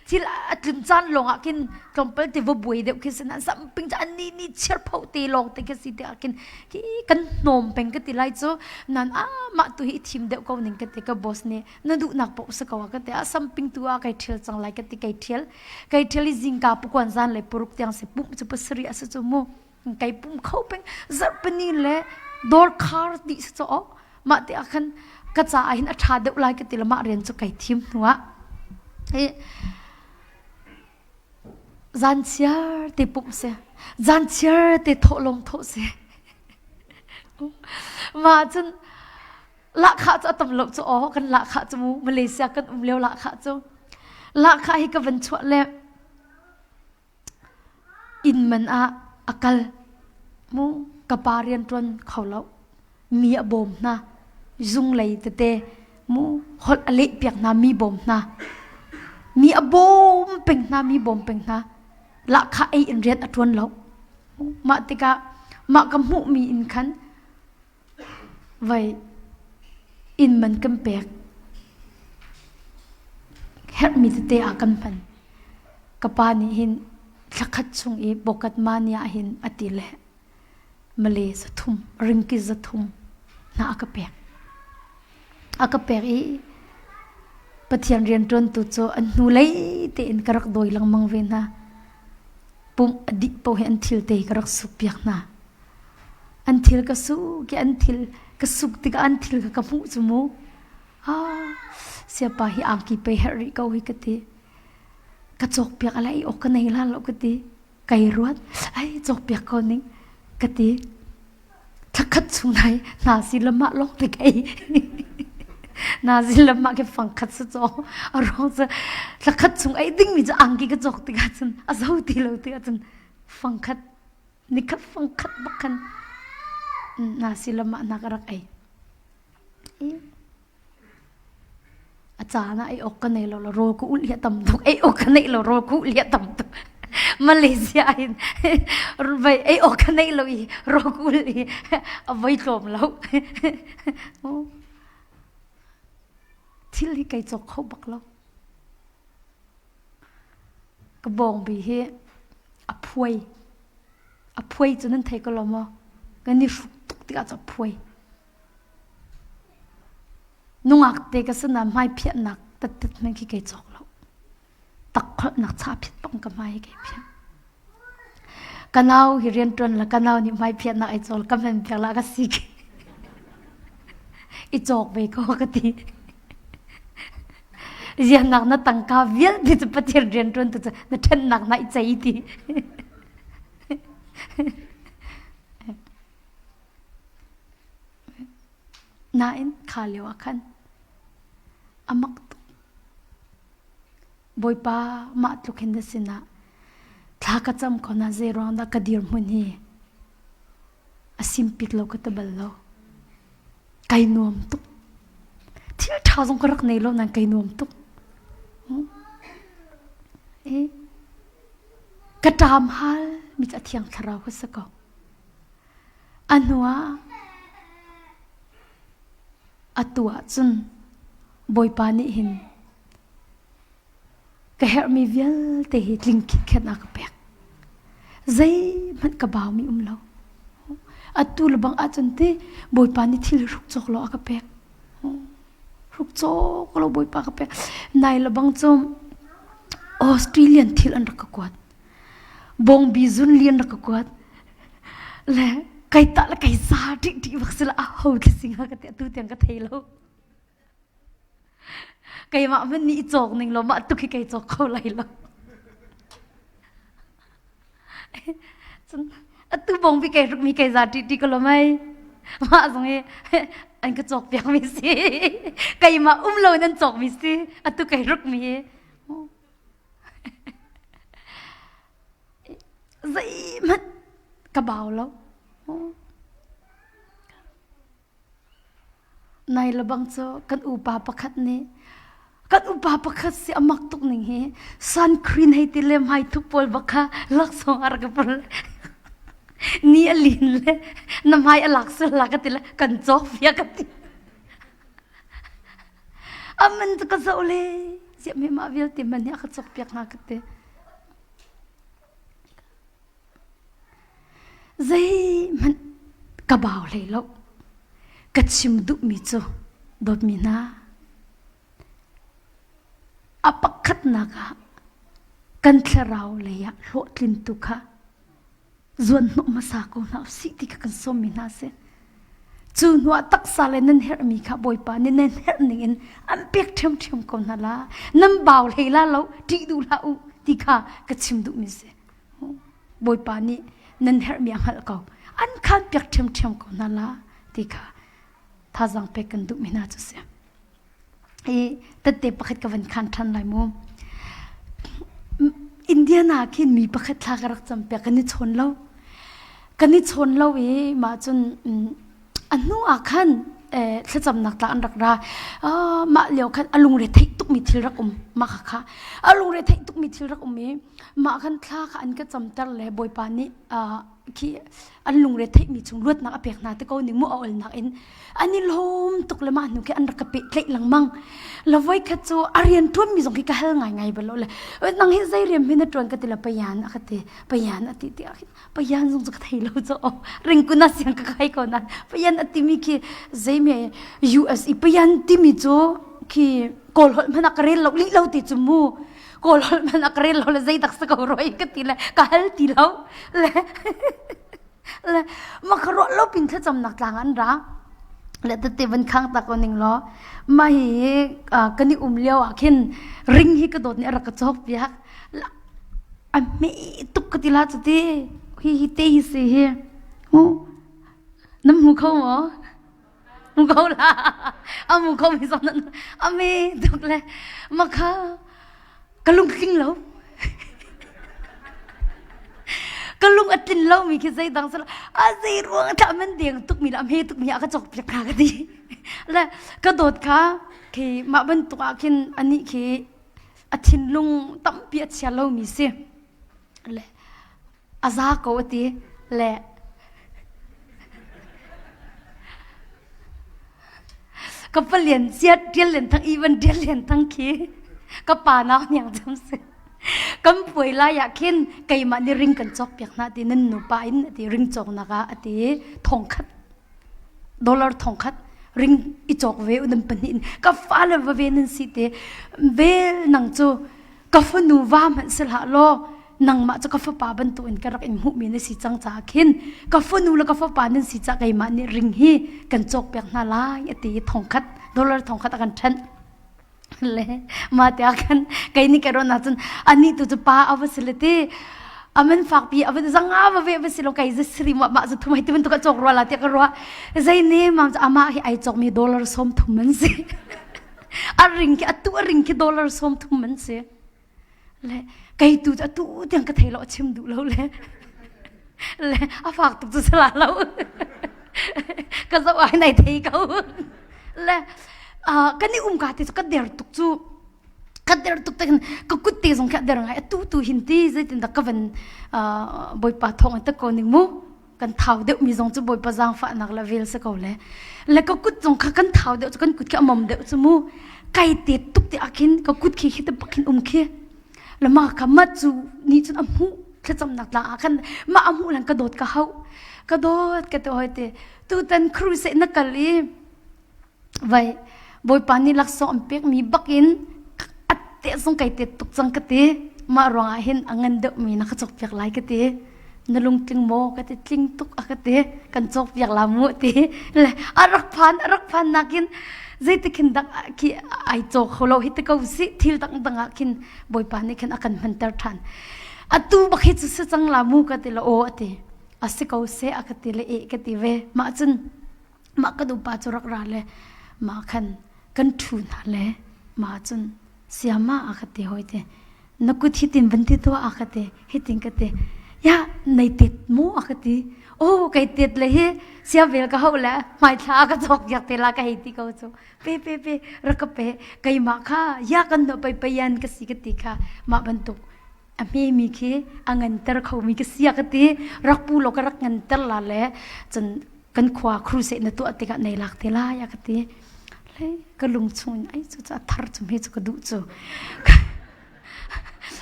thil a tlun caan lawng ah khin tlawmpal te va buai deuh khi si na samping cu an ni ni chiar pho te lawng te khi si te ah khin khi kan hnawm peng ka ti lai cu nan a mah tu hi thim deuh ko ning ka ti ka boss nih na duhnak paoh si ko ka ti a samping tu ah kai thial cang lai ka ti kai thial kai thial i zingka pukuan zan le puruk tiang si pum cu pasari a si cu mu kai pum kho peng zarhpini le dawr khar dih si cho mah te ah khan ka ca ah hin a ṭha deuh lai ka ti le mah rian cu kai thim hnu ah hi Zan chiar te pumh si. Zan chiar te thawh lawng thawh si. Mah cun lahkhah cu a tam lo cu aw kan lahkhah cu mu Malaysia kan um lio lahkhah cu lahkhah hi ka van chuah le inn man ah a kal mu ka pa rian ṭuan kho lo mi a bawm hna zung lei tete mu holh a leh piak hna mi bawm hna mi a bawm peng hna mi bawm peng hna lahkhah ei in rian a ṭuan lo mah tikah mah ka hmuhmi in khan vai inn man kan pek herhmi tete ah kan hman ka pa nih hin thlakhat chung i bokat mani ah hin a ti le Malay 300, ringki 300 hna a ka pek. A ka pek i Pathian rianṭuantu cu an hnulei tein ka rak dawi lengmang ve hna. Pumh a dih paoh hi an thil te ka rak sukpiak hna. An thil ka suk i an thil ka suk tikah an thil kha ka hmuh cu mu. Ah, siapa hi angki pei herh rih ko hi ka ti. Ka cawkpiak ala i awk ka nei la lo ka ti. Kai ruat ai cawkpiak ko ning ka ti thlakhat chung nai na si lamah lawng te kai na si lamah ke fangkhat sa caw a ruang cu thlakhat chung ei ding mi cu angki ka cawk tikah cun a zo ti lo tikah cun fangkhat nikhat fangkhat bak khan na si lamah na ka rak ei A caan ah ei awk ka nei lo la rawl ka ulh hi a tam tuk. Ei awk ka neih lo rawl ka ulh hi a tam tuk. Malaysia in vai ei awk ka neih lo i rawl ka ulh hi a voi tlawm lo. Thil hi kai cawk kho bak lo. Ka bawngbi hi a phuai. A phuai cu nan thei ko lo maw? Kan i hruk tuk tikah cu a phuai. Nungak te ka sinah hmaiphiahnak tattat hmanh khi kai cawk lo. Takkholhnak chaphiat bang ka hmai hi kai phiah. Ka nau hi rianṭuan la ka nau nih hmaiphiahnak ai cawl ka hman piak la ka sik. I cawk ve ko ka ti. Zianak na tangka vialte cu Pathian rianṭuan tu cu na ṭhennak na i cei ti. Nain kha lio ah khan. A mak tuk. Bawipa mah tluk hin na sinah thla ka cam ko na zei ruang dah ka dirhmun hi a simpit lo ka ti bal lo. Kai nuam tuk. Thil ṭha zong ka rak nei lo nain kai nuam tuk. Eh, ka ṭam hal mi cu a thiang thlarau ka si ko. A hnuah atu ah cun Bawipa nih hin ka herhmi vialte hi tling khitkhet a ka pek. Zeihmanh ka baumi um lo. Atu le bang ahcun ti Bawipa nih thil hruk cawk lo a ka pek. Hruk cawk lo Bawipa ka pek. Nai le bang cu Australian thil an rak ka kuat. Bawngbi zun lian rak ka kuat. Le kai ta le kai za ṭih ṭih bak sila a ho thli singa ka ti atu tiang ka thei lo. Keimah hmanh nih i cawk ning law mah tuk hi kei cawk kho lai lo. Cun atu bong bi kei ruk mi kei za ṭi ṭi ko lo mei. Mah zong hi an ka cawk piak mi si. Keimah um lo in an cawk mi si. Atu kei ruk mi hi. Zeihmanh ka bau lo. Nai lebang cu kan upa pakhat nih kan upa pakhat si a mak tuk ning hi suncreen hei ti le hmaithup pawl bak kha laksawng a rak ka pul. Ni a lin le na hmai a lak sul la ka ti le kan cawk via ka ti. Aman cu ka zoh le ziah me mah vialte man hi a ka cawk piak hnga ka ti. Zeihmanh ka bau hlei lo. Ka chim duhmi cu dawtmi hna, a pakhatnak ah kan thlarau lei ah hlawhtlin tu kha zuanhnawh hmasa ko hna usih ti kha kan sawmmi hna a si. Cu hnuah taksa le nan herhmi kha Bawipa nih nan herh ning in an pek ṭhiamṭhiam ko hna la. Nan bau hlei la lo, ṭih duh hlah u ti kha ka chim duhmi a si. Bawipa nih nan herhmi a hngalh ko. An khan piak ṭhiamṭhiam ko hna la ti kha thazaang pek kan duhmi hna cu si. Hi tette pakhat ka van khan ṭhan lai mu. Indiana khin mi pakhat thla ka rak cam piak kan i chawn lo. Kan i chawn lo i mah cun a hnu ah khan thlacamnak tla an rak ra. Mah lio khan a lungre theih tukmi thil rak um. Mah kha kha a lungre theih tukmi thil rak um i mah khan thla kha an ka camter le Bawipa nih khi an lungre theihmi chung luatnak a pek hna te ko ning mu a olnak in an i lawm tuk le mah hnu khi an rak ka pehtlaih lengmang la voi khat cu a rian ṭuan mi zong khi ka hal ngai ngai bal lo le nang hi zei rian hin na ṭuan ka ti la payan a ka ti payan a ti ti ah payan zong cu ka thei lo cu ringkun a siang ka kai ko nan payan a timi khi zei me US i payan timi cu khi kawl holh hmanh a ka rel lo lih lo ti cu mu kawl holh hmanh a ka rel lo le zei dak sa ko roi ka ti le ka hal ti lo le le ma ka ruah lo pin thlacamnak tlang an ra le tete van khang ta ko ning law ma hi kan i um lio ah khin ring hi ka dawt nih a rak ka cawk piak a hme tuk ka ti la cu ti hi hi te hi si hi hu nam hmu kho maw mu kho la a mu kho mi zong nan a me tuk le ma kha ka lung tling lo ka lung a tlin lo mi khi zei dang sala a zei ruang tla man deng tuk mi la me tuk mi a ka chok piak kha ka ti le ka dawt kha khi mah bantuk ah khin ani khi a thinlung tampi a chia lo mi si le a za ko a ti le ka palian chiat tial len thang even tial len thang khi ka pa nau niang cham si kan puai lai ah khin keimah nih ring kan cawk piak hna ti nan nupa in ati ring cawk nak ah ati thongkhat dollar thongkhat ring i cawk ve unam pahnih in ka fale va ve nan si te vel nang cu ka fanu va hmanh si hlah law nangmah cu ka fapa bantukin ka rak in hmuhmi na si cang caah khin ka fanu le ka fapa nan si caah keimah nih ring hi kan cawkpiak hna lai a ti i thongkhat dollar thongkhat a kan ṭhenh le mah tiah khan kei nih ka ruah ahcun anih tu cu pa a va si le ti aman fakpi a va zanga va ve va si lo kai za siri ma ma zu thumai ti bantuk a cawk rua la tiah ka ruah zei ne mam cu amah hi ai cawkmi dollar 30 man si. A ring khi atu a ring khi dollar 30 man si. Le kei tu atu tiang ka thei lo chim duh lo le le a fak tuk cu sala lo. Ka zoh ai nai thei ko. Le kan i um ka te cu ka der tuk cu ka der tuk te ka kut te zong kha der ngai atu tu hin ti zeitin dah ka van bawipa thawng ta ko ning mu kan thau deuh mi zong cu bawipa zaangfahnak le vel si ko le le ka kut zong kha kan thau deuh cu kan kut khi a mom deuh cu mu kai te tuk te ah khin ka kut khi khi te bak khin um khi le ma ka mat cu ni cun a hmuh thlacamnak tlang ah khan mah a hmuh lan ka dawt ka hauh ka dawt ka te hoi te tutan crusade na kal i Vai Bawipa nih laksawng an pekmi bakin a te zong kai te tuk cang ka ti. Mah ruangah hin a ngan deuhmi na ka cawkpiak lai ka ti. Na lungtling maw ka ti tling tuk a ka ti. Kan cawkpiak la mu ti. Le a rak phan a rak phan nakin zeitik hin dak khi ai caw kho lo hi te ko si thil dangdang ah khin Bawipa nih khin a kan hmanter ṭhan. Atu bak hi cu si cang la mu ka ti la aw a ti. A si ko seh a ka ti le eh ka ti ve. Mah cun mah kan upa cu rak ra le mah khan kan ṭhu hna le mah cun siama a ka ti hoi te na kut hitin van ti tuah a ka ti hitin ka ti ya nei tet mu a ka ti oh kai tet le hi sia vel ka hau le hmaithla a ka chok yak te la ka hei ti ko cu pe pe pe rak ka pe keimah kha ya kan no pai payan ka si ka ti kha mah bantuk a hmemi khi a nganter khomi ka sia ka ti rak pu law ka rak nganter la le cun kan khua crusade na tuah tikah nei lak te lai a ka ti le ka lung chung in ai cu a thar cu me cu ka duh cu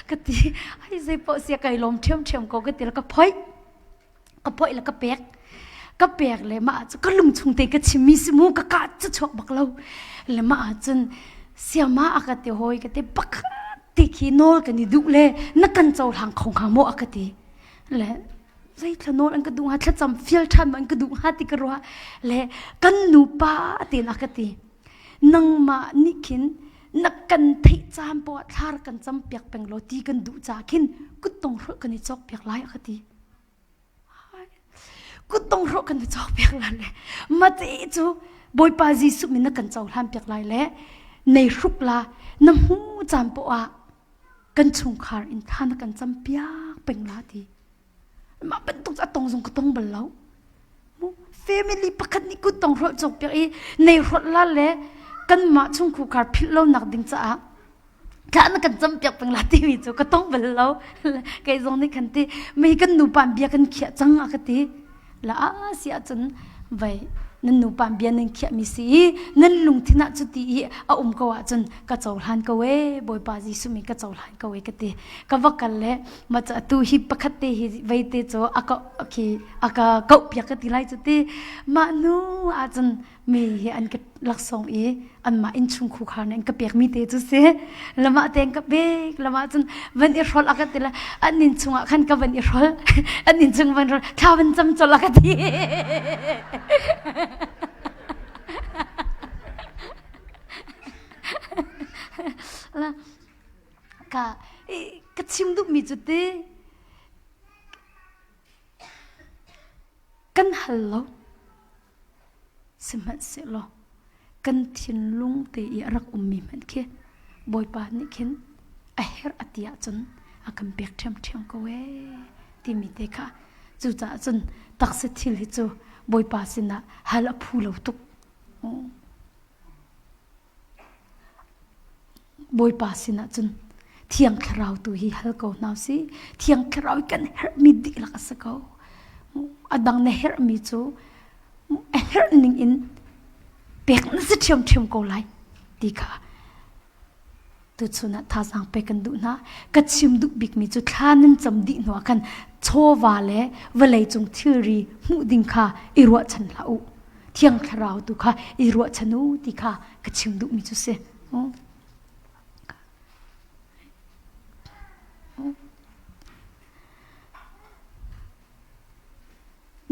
ka ti ai zei poh sia kai lawm ṭhiam ṭhiam ko ka ti la ka phoi ka phoih le ka pek ka pek le mah cu ka lung chung te ka chimmi si mu ka ka cu chuak bak lo le mah cun siama a ka ti hoi ka ti pakhat ti khi nawl kan i duh le na kan cohlang kho hnga maw a ka ti le zeithla nawl an ka duh hnga thlacam fial ṭhan an ka duh hnga ti ka ruah le kan nupa tiin a ka ti nangmah nih khin na kan theih caan poah thlar kan cam piak peng law ti kan duh ca khin kuttong hrolh kan i cawk piak lai a ka ti Kuttong hrawh kan i cawk piak lai le mate cu Bawipa Jesuh min na kan cohlan piak lai le nei hruk la na hmu caan poah ah kan chungkhar in thla na kan cam piak peng la ti. Mah bantuk a tong zong ka tong bal lo. Family pakhat nih kuttong hrawh cawk piak i nei hrawt la le kanmah chungkhar philh lo nak ding caah thla na kan campiak peng la timi cu ka tong bal lo kei zong nih khan ti mei kan nupa bia kan khiah cang a ka ti la a si ahcun vai nan nupa bia nan khiah mi si i nan lungthin ah cuti i a um ko ahcun ka cohlan ko e bawipa Jesuh mi ka cohlan ko e ka ti ka va kal le ma cu atu hi pakhat te hi vei te cu aka khi aka kauh piak ka ti lai cu ti mah nu ahcun mi hi an ka laksawng i anmah innchung khar nih an ka pekmi te cu si lamah te an ka pek lamah cun van i hrol a ka ti le an inn chungah khan ka van i hrol an inn chung van hrol thla van cam colh a ka ti ka ka chim duhmi cu ti kan hal lo Sihmanhsehlaw kan thinlung te i a rak ummi hmanh khi Bawipa nih khin a herh a ti ahcun a kan pek ṭhiamṭhiam ko ee timi te kha cucaah cun taksa thil hi cu Bawipa sinah hal a phu lo tuk. Bawipa sinah cun Thiang Thlarau tu hi hal ko hna usih. Thiang Thlarau hi kan herhmi dihlak a si ko. A dang na herhmi cu a herh ning in pek na si ṭhiamṭhiam ko lai ti kha tuchun ah thazaang pek kan duh hna. Ka chim duh bikmi cu thla nan cam dih hnu ah khan chawva le vawleicung thilri hmuh ding kha i ruahchan hlah u. Thiang Thlarau tu kha i ruahchan u ti kha ka chim duhmi cu si.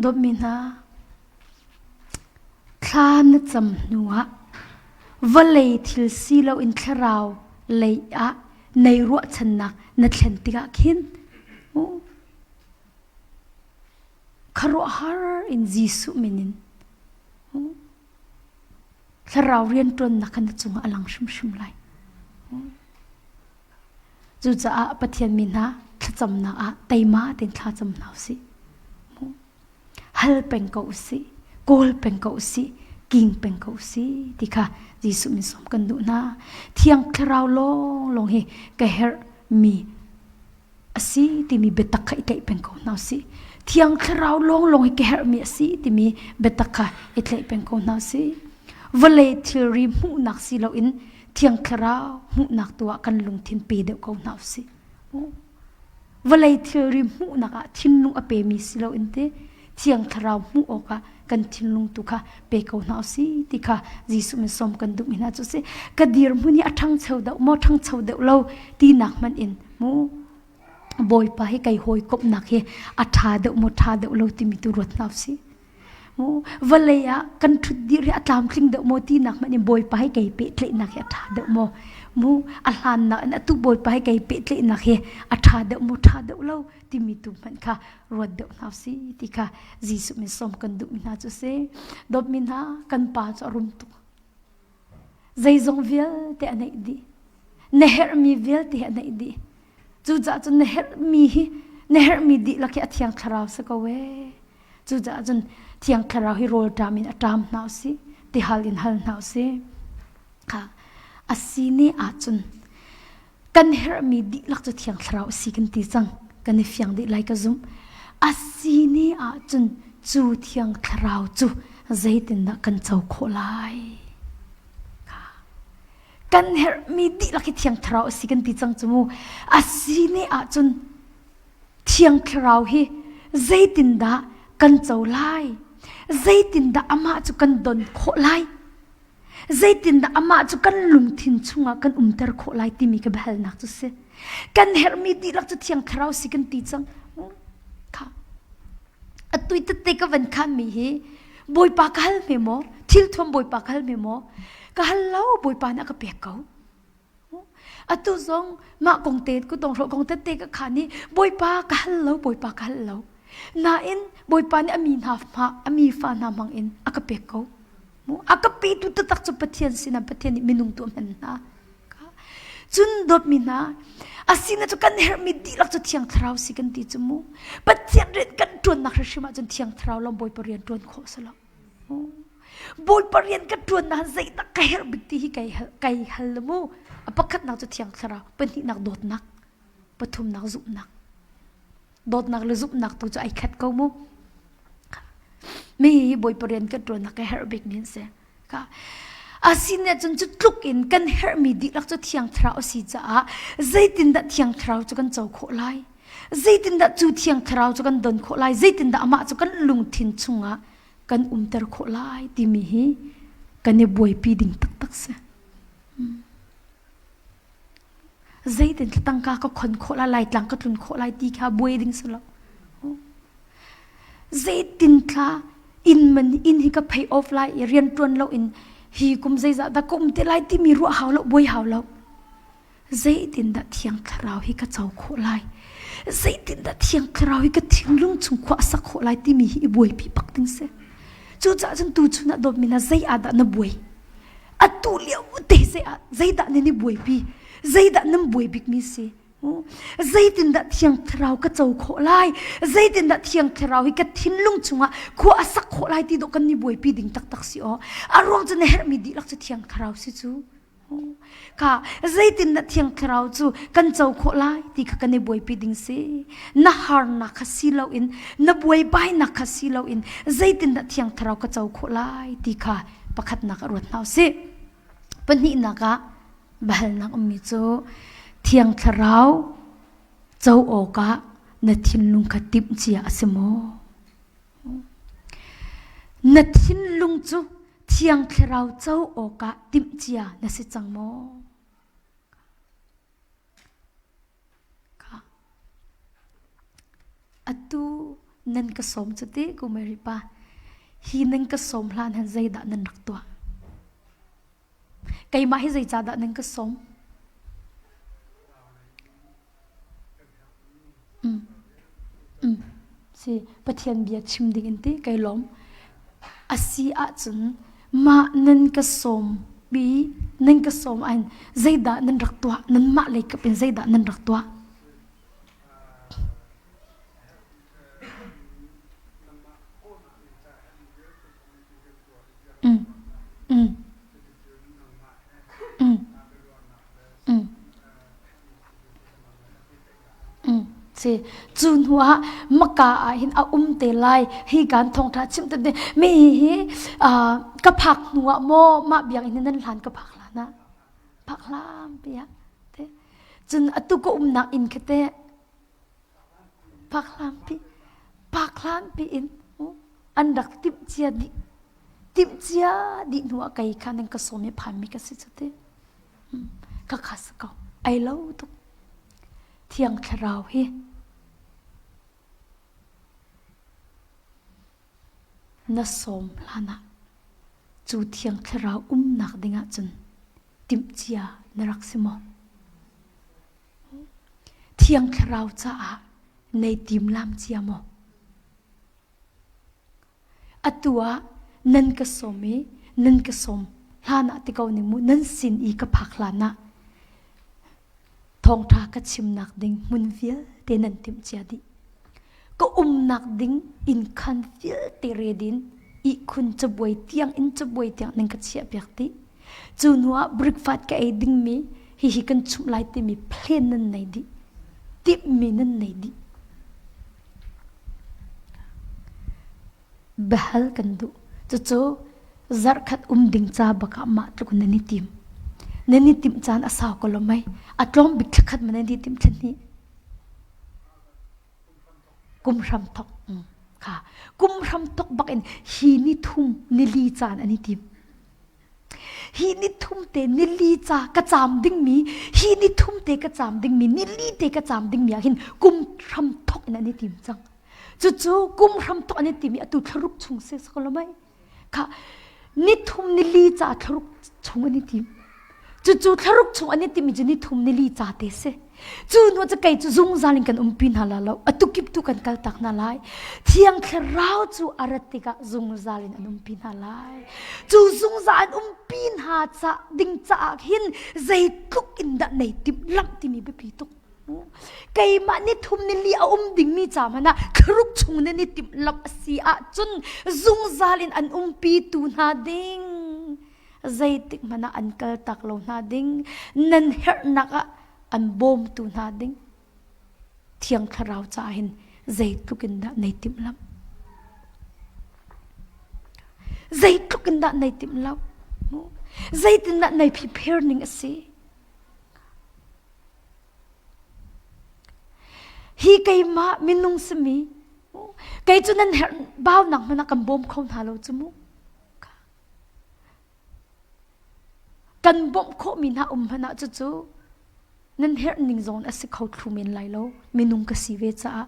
Dawtmi hna, thla na cam hnuah vawlei thil si loin thlarau lei ah nei ruahchannak na thlen tikah khin khuaruahhar in Jesuh min in. Thlarau rianṭuannak kha na cungah a lang hrimhrim lai. Cucaah Pathian mi hna thlacamnak ah teima tein thla cam hna usih. Hal peng ko usih, kawl peng ko usih, king peng ko usih ti kha Jesuh min sawm kan duh hna. Thiang Thlarau lawnglawng hi ka herh mi a si timi biatak kha i tlaih peng ko hna usih. Thiang Thlarau lawnglawng hi ka herhmi a si timi biatak kha i tlaih peng ko hna usih. Vawlei thilri hmuhnak si loin Thiang Thlarau hmuhnak tu ah kan lungthin pe deuh ko hna usih. Vawlei thilri hmuhnak ah thinlung a pemi si loin te Thiang Thlarau hmuh awkah kan thinlung tu kha pe ko hna usih ti kha Jesuh min sawm kan duhmi hna cu si. Ka dirhmun hi a ṭhangcho deuh maw ṭhangcho deuh lo tinak hmanh in mu Bawipa hi kai hawikomhnak hi a ṭha deuh maw ṭha deuh lo timi tu ruat hna usih. Vawlei ah kan ṭhut dir hi a tlamtling deuh maw tinak hmanh in Bawipa hi kei pehtlaihnak hi a ṭha deuh maw? Mu a hlannak in atu Bawipa hi kei pehtlaihnak hi a ṭha deuh maw ṭha deuh lo timi tu hmanh kha ruat deuh hna usih ti kha Jesuh min sawm kan duhmi hna cu si. Dawtmi hna kan pa cu a rum tuk. Zeizong vialte a neih dih. Na herhmi vialte hi a neih dih. Cucaah cun na herhmi hi na herhmi dihlak hi a thiang thlarau si ko ee. Cucaah cun thiang thlarau hi rawl ṭam in a ṭam hna usih, tihal in hal hna usih. Kha a si ne ahcun kan herhmi dihlak cu thiang thlarau a si kan ti cang. Kan i fiang dih lai ka zumh. A si ne ahcun cu thiang thlarau cu zeitindah kan co khawh lai? Kan herhmi dihlak hi thiang thlarau a si kan ti cang cu mu. A si ne ahcun Thiang Thlarau hi zeitindah kan co lai? Zeitindah amah cu kan don khawh lai? Zeitindah amah cu kan lungthin chungah kan umter khawh lai timi ka biahalnak cu si. Kan herhmi dihlak cu Thiang Thlarau si kan ti cang. Kha. Atui tette ka van khanmi hi Bawipa ka hal hme maw? Thil thuam Bawipa ka hal hme maw? Ka hal lo Bawipa nih a ka pek ko. Atu zong mah kong te ku tong hro kong tete ka khan i Bawipa ka hal lo Bawipa ka hal lo. Nain Bawipa nih a mi hna hma a mi fa hna hmang in a ka pek ko. A ka petu taktak cu Pathian sinah Pathian nih minung tu a hman hna. Cun dawtmi hna asina cu kan herhmi dihlak cu Thiang Thlarau si kan ti cu mu. Pathian rian kan ṭuannak hrimhrim ahcun Thiang Thlarau lawng Bawipa rian ṭuan khawh si lo. Bawipa rian ka ṭuan nain zeidah ka herh bik ti hi kai hal, kai hal mu. A pakhatnak cu Thiang Thlarau, pahnihnak dawtnak, pathumnak zumhnak. Dawtnak le zumhnak tu cu ai khat ko mu. Mi hi Bawipa rian kan ṭuannak ka herh bik mi an si. Ka asine cun cu tluk in kan herhmi dihlak cu Thiang Thlarau a si caah zeitindah Thiang Thlarau cu kan co khawh lai? Zeitindah cu Thiang Thlarau cu kan don khawh lai? Zeitindah amah cu kan lungthin chungah kan umter khawh lai timi hi kan i buaipi ding taktak si. Zeitin tangka ka khon khawh lai, laitlang ka tlun khawh lai ti kha buai ding si lo. Zeitin thla inn man inn hi ka pay off lai i rian ṭuan lo in hi kum zeizah dah ka um te lai timi ruah hau lo, buai hau lo. Zeitindah Thiang Thlarau hi ka co khawh lai? Zeitindah Thiang Thlarau hi ka thinlung chung khua a sak khawh lai timi hi i buaipi bak ding si. Cucaah cun tuchun ah dawtmi hna zei ah dah na buai? Atu lio te zei ah zeidah nan i buaipi? Zeidah nan buai bikmi si? Zeitindah Thiang Thlarau ka co khawh lai? Zeitindah Thiang Thlarau hi ka thinlung chungah khua a sak khawh lai ti dawh kan i buaipi ding taktak si aw. A ruang cu na herhmi dihlak cu Thiang Thlarau si cu. Ka zeitindah Thiang Thlarau cu kan co khawh lai ti kha kan i buaipi ding si. Na harnak kha si loin, na buaibainak kha si loin zeitindah Thiang Thlarau ka co khawh lai ti kha pakhatnak ah ruat hna usih. Pahnihnak ah biahalnak ummi cu Thiang Thlarau co awkah na thinlung kha timhcia a si maw? Na thinlung cu Thiang Thlarau co awkah timhcia na si cang maw? Atu nan ka sawm cu ti ku Mary pa hi nan ka sawm hlan han zeidah nan rak tuah? Keimah hi zeicahdah nan ka sawm? Si Pathian bia chim ding in ti kai lawm. A si ahcun Mah nan ka sawm pi nan ka sawm ain zeidah nan rak tuah nanmah lei kap in zeidah nan rak tuah? Mm. Mm. Mm. Mm. Mm. Si cu hnu ah maka ah hin a um te lai hi kan thawngtha chim te mi hi ka phak hnu ah maw mah biakinn nan hlan ka phak hlan ah phak hlan pi ah te cun atu ka umnak inn kha te phak hlan pi phak hlan pi in an rak timh cia dih timh cia dih hnu ah kei kha nan ka sawm i phan mi ka si cu te Ka khas ko. Ai lo tuk. Thiang Thlarau hi na sawm hlan ah cu Thiang Thlarau umnak ding ahcun timhcia na rak si maw? Thiang Thlarau caah nei timlam cia maw? Atu ah nan ka sawm i nan ka sawm hlan ah ti ko ning mu nan sin i ka phak hlan ah thawngṭha ka chimnak ding hmun vialte nan timh cia dih. Ka umnak ding inn khan vialte redin ihkhun cabuai tiang in cabuai tiang nan ka chiahpiak dih. Cu hnu ah breakfast ka ei dingmi hihi kan chumh lai timi plan nan nei dih. Timhmi nan nei dih. Biahal kan duh. Cucu zarhkhat um ding ca bak ah mah tluk nan i tim. Nan i timh caan a sau ko lo mei. A tlawm bik thlakhat ma nan i timh thla hnih. Kum hram thok. Kha. Kum hram thok bak in hi ni thum ni li caan an i tim. Hi ni thum te nili ca ka caam dingmi hi ni thum te ka caam dingmi nili te ka caam dingmi ah hin kum hram thok in an i tim cang. Cucu kum hram thok an i tim i atu thlaruk chung se ko lo mai. Kha ni thum nili ca thlaruk chung an i tim. Cucu thlaruk chung an i timi cu ni thum nili ca te si. Cu hnu cu kei cu zungzal in kan umpi hna la lo. Atu kip tu kan kal tak hna lai. Thiang Thlarau cu a rat tikah zungzal in an umpi hna lai. Cu zungzal an umpi hna ca ding caah hin zeitluk in dah nei timh lamh timi biapi tuk. Keimah ni thum ni li a um dingmi ca hmanh ah thlaruk chung nan i timh lamh a si ahcun zungzal in an umpi tu hna ding. Zeitik hmanh ah an kal tak lo hna ding. Nan herhnak ah an bawmtu hna ding Thiang Thlarau caah hin zeitluk in dah nei timh lamh? Zeitluk in dah nei timh lo? Zeitindah nei prepare ning a si? Hi keimah minung simi kei cu nan herh baunak hmanh ah kan bawm kho hna lo cu mu. Kan bawmh khawhmi hna um hmanh ah cucu nan herh ning zong a si kho thlu men lai lo minung ka si ve caah.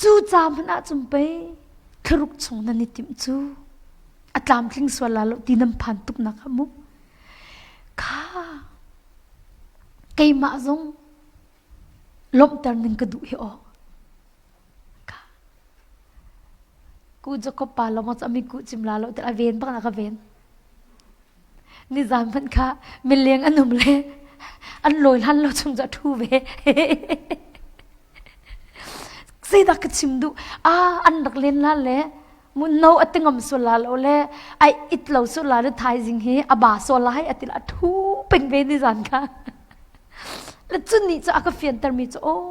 Cu ca hmanh ah cun pei thlaruk chung nan i timh cu a tlamtling sual la lo ti nan phan tuk nak ah mu. Kha keimah zong lawmhter ning ka duh hi aw. Ku Jacob pa lawng cu ami ku cim la lo te a ven bak na ka ven. Nizan hmanh kha mileng an um le an lawi hlan lo chung cu a ṭhu ve. Zeidah ka chim duh? Ah, an rak len la le mun no a tingam sual la lo le ai it lo sual la le thaizing hi a ba sual lai a ti la a ṭhu peng ve nizan kha. Le cun nih cu a ka fiantermi cu aw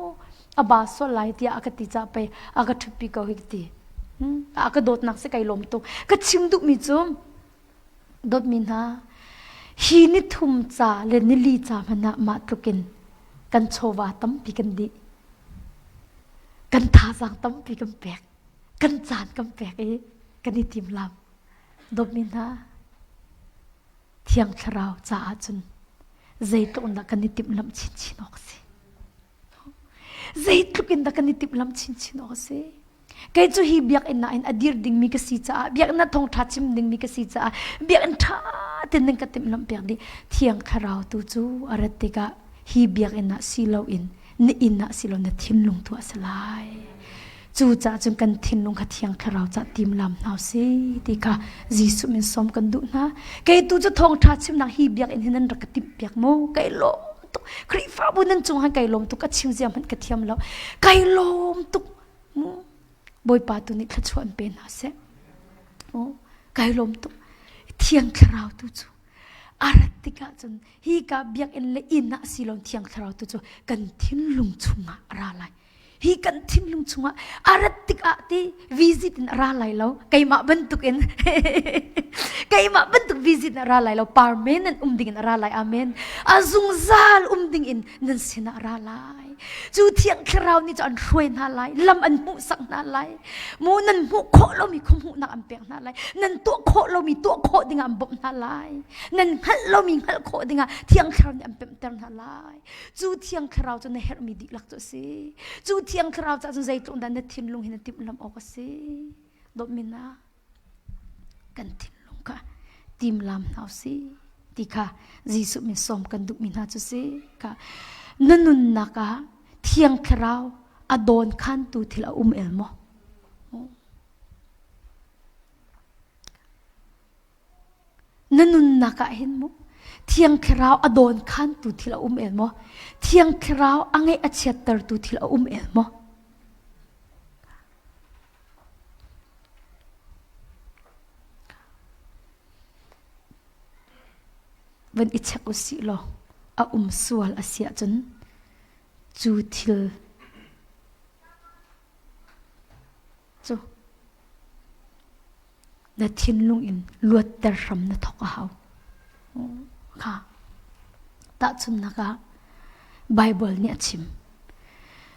a ba sual lai tiah a ka ti ca pei a ka ṭhutpi ko hi ka ti. A ka dawtnak si kai lawm tuk. Ka chim duhmi cu dawtmi hna hi ni thum ca le nili ca hmanh ah mah tlukin kan chawva tampi kan dih. Kan thazaang tampi kan pek. Kan caan kan pek i kan i timlam. Dawtmi hna Thiang Thlarau caah cun zeitluk in dah kan i timhlamh chinchin awk a si. Zeitluk in dah kan i timhlamh chinchin awk a si. Kei cu hi biakinn ah in a dir dingmi ka si caah, biakinn ah thawngṭha chim dingmi ka si caah, biakinn ṭha tein nan ka timhlamh piak dih. Thiang Thlarau tu cu a rat tikah hi biakinn ah si loin na inn ah si lo na thinlung tu a si lai. Cucaah cun kan thinlung kha Thiang Thlarau cah timlam hna si ti kha Jesuh min sawm kan duh hna. Kei tu cu thawngṭha chimnak hi biakinn hi nan rak ka timhpiak mu. Kai lawm tuk. Khrihfabu nan cung han kai lawm tuk. Ka chim zia hmanh ka thiam lo. Kai lawm tuk. Mu. Bawipa tu nih thluachuah an pe hna seh. Kai lawm tuk. Thiang Thlarau tu cu a rat tikah cun hi ka biakinn le inn ah si lo Thiang Thlarau tu cu kan thinlung chungah a ra lai. Hi kan thinlung chungah a rat tikah ti visit in a ra lai lo. Keimah bantuk in keimah bantuk visit in a ra lai lo. Permanent um ding in a ra lai. Amen. A zungzal um ding in nan sinah a ra lai. Cu Thiang Thlarau nih cu an hruai hna lai. Lam an hmuhsak hna lai. Mu nan hmuh khawh lomi kha hmuhnak an pek hna lai. Nan tuah khawh lomi tuah khawh dingah an bawmh hna lai. Nan hngalh lomi hngalh khawh dingah Thiang Thlarau nih an pemhter hna lai. Cu Thiang Thlarau cu na herhmi dihlak cu a si. Cu Thiang Thlarau caah cun zeitluk dah na thinlung hi na timhlamh awk a si. Dawtmi hna, kan thinlung kha timlam hna usih ti kha Jesuh min sawm kan duhmi hna cu si. Kha na nunnak ah Thiang Thlarau a dawn khantu thil a um el maw? Na nunnak ah hin mu Thiang Thlarau a dawn khantu thil a um el maw? Thiang Thlarau a ngeih a chiattertu thil a um el maw? Van i check usih law a um sual a si ahcun cu thil cu na thinlung in luatter hram na thawk a hau. Kha tahchunhnak ah Bible nih a chim.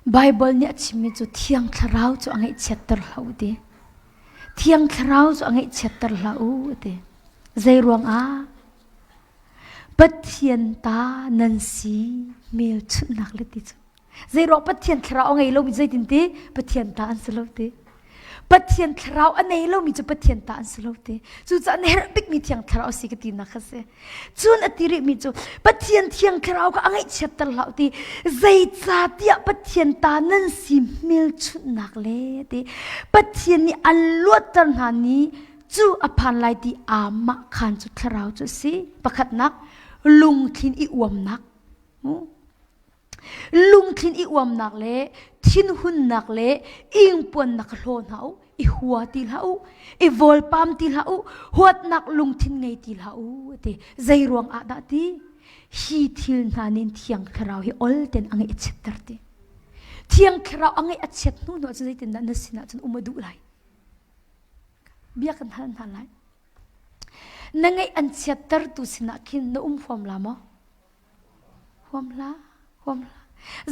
Bible nih a chimmi cu Thiang Thlarau cu a ngaihchiatter hlah u ti. Thiang Thlarau cu a ngaihchiatter hlah u ti. Zei ruangah? Pathian ta nan si hmelchunhnak le ti cu. Zeiruang Pathian thlarau a ngei lomi zeitin ti? Pathian ta an si lo ti. Pathian thlarau a nei lomi cu Pathian ta an si lo ti. Cucaah na herh bikmi thiang thlarau a si ka tinak kha si. Cun a ti rihmi cu Pathian thiang thlarau kha a ngaihchiatter hlah ti. Zeicahtiah Pathian ta nan si hmelchunhnak le ti. Pathian nih an luatter hna ni cu a phan lai ti amah khan cu thlarau cu a si. Pakhatnak lungthin i uamnak. Lungthin i uamnak le thinhunnak le ingpuannak hlaw hna u, i hua ti hlah u, i vawlpam ti hlah u, huatnak lungthin ngei ti hlah u, a ti. Zei ruang ah dah ti? Hi thil hna nin Thiang Thlarau hi ol ten a ngeih a chiatter ti. Thiang Thlarau a ngeih a chiat hnu hnu ahcun zeitindah na sinah cun um a duh lai? Bia kan hal hna lai. Na ngeih an chiattertu sinah khin na um huam la maw? Huam hlah, huam hlah.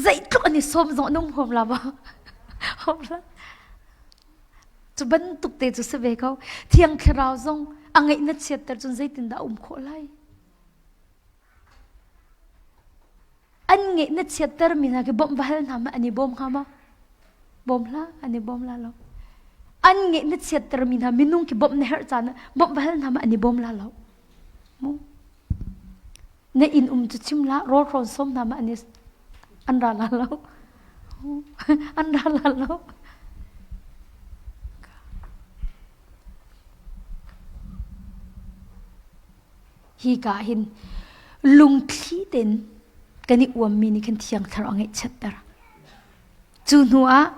Zeitluk an i sawm zong an um huam la maw? Huam hlah. Cu bantuk te cu si ve ko. Thiang Thlarau zong a ngeih na chiatter cun zeitindah a um khawh lai? An ngeih na chiatter mi hna khi bawmh va hal hna ma an i bawm hnga maw? Bawm hlah, an i bawm la lo. An ngeih na chiatter mi hna minung khi bawmh na herh caan ah bawmh va hal hna ma an i bawm la lo. Mu. Na inn um cu chim hlah, rawl hrawn sawm hna ma an i an ra la lo. An ra la lo. Hi ka hin lungthli tein kan i uammi nih khin thiang thlarau a ngeihchiatter. Cu hnu ah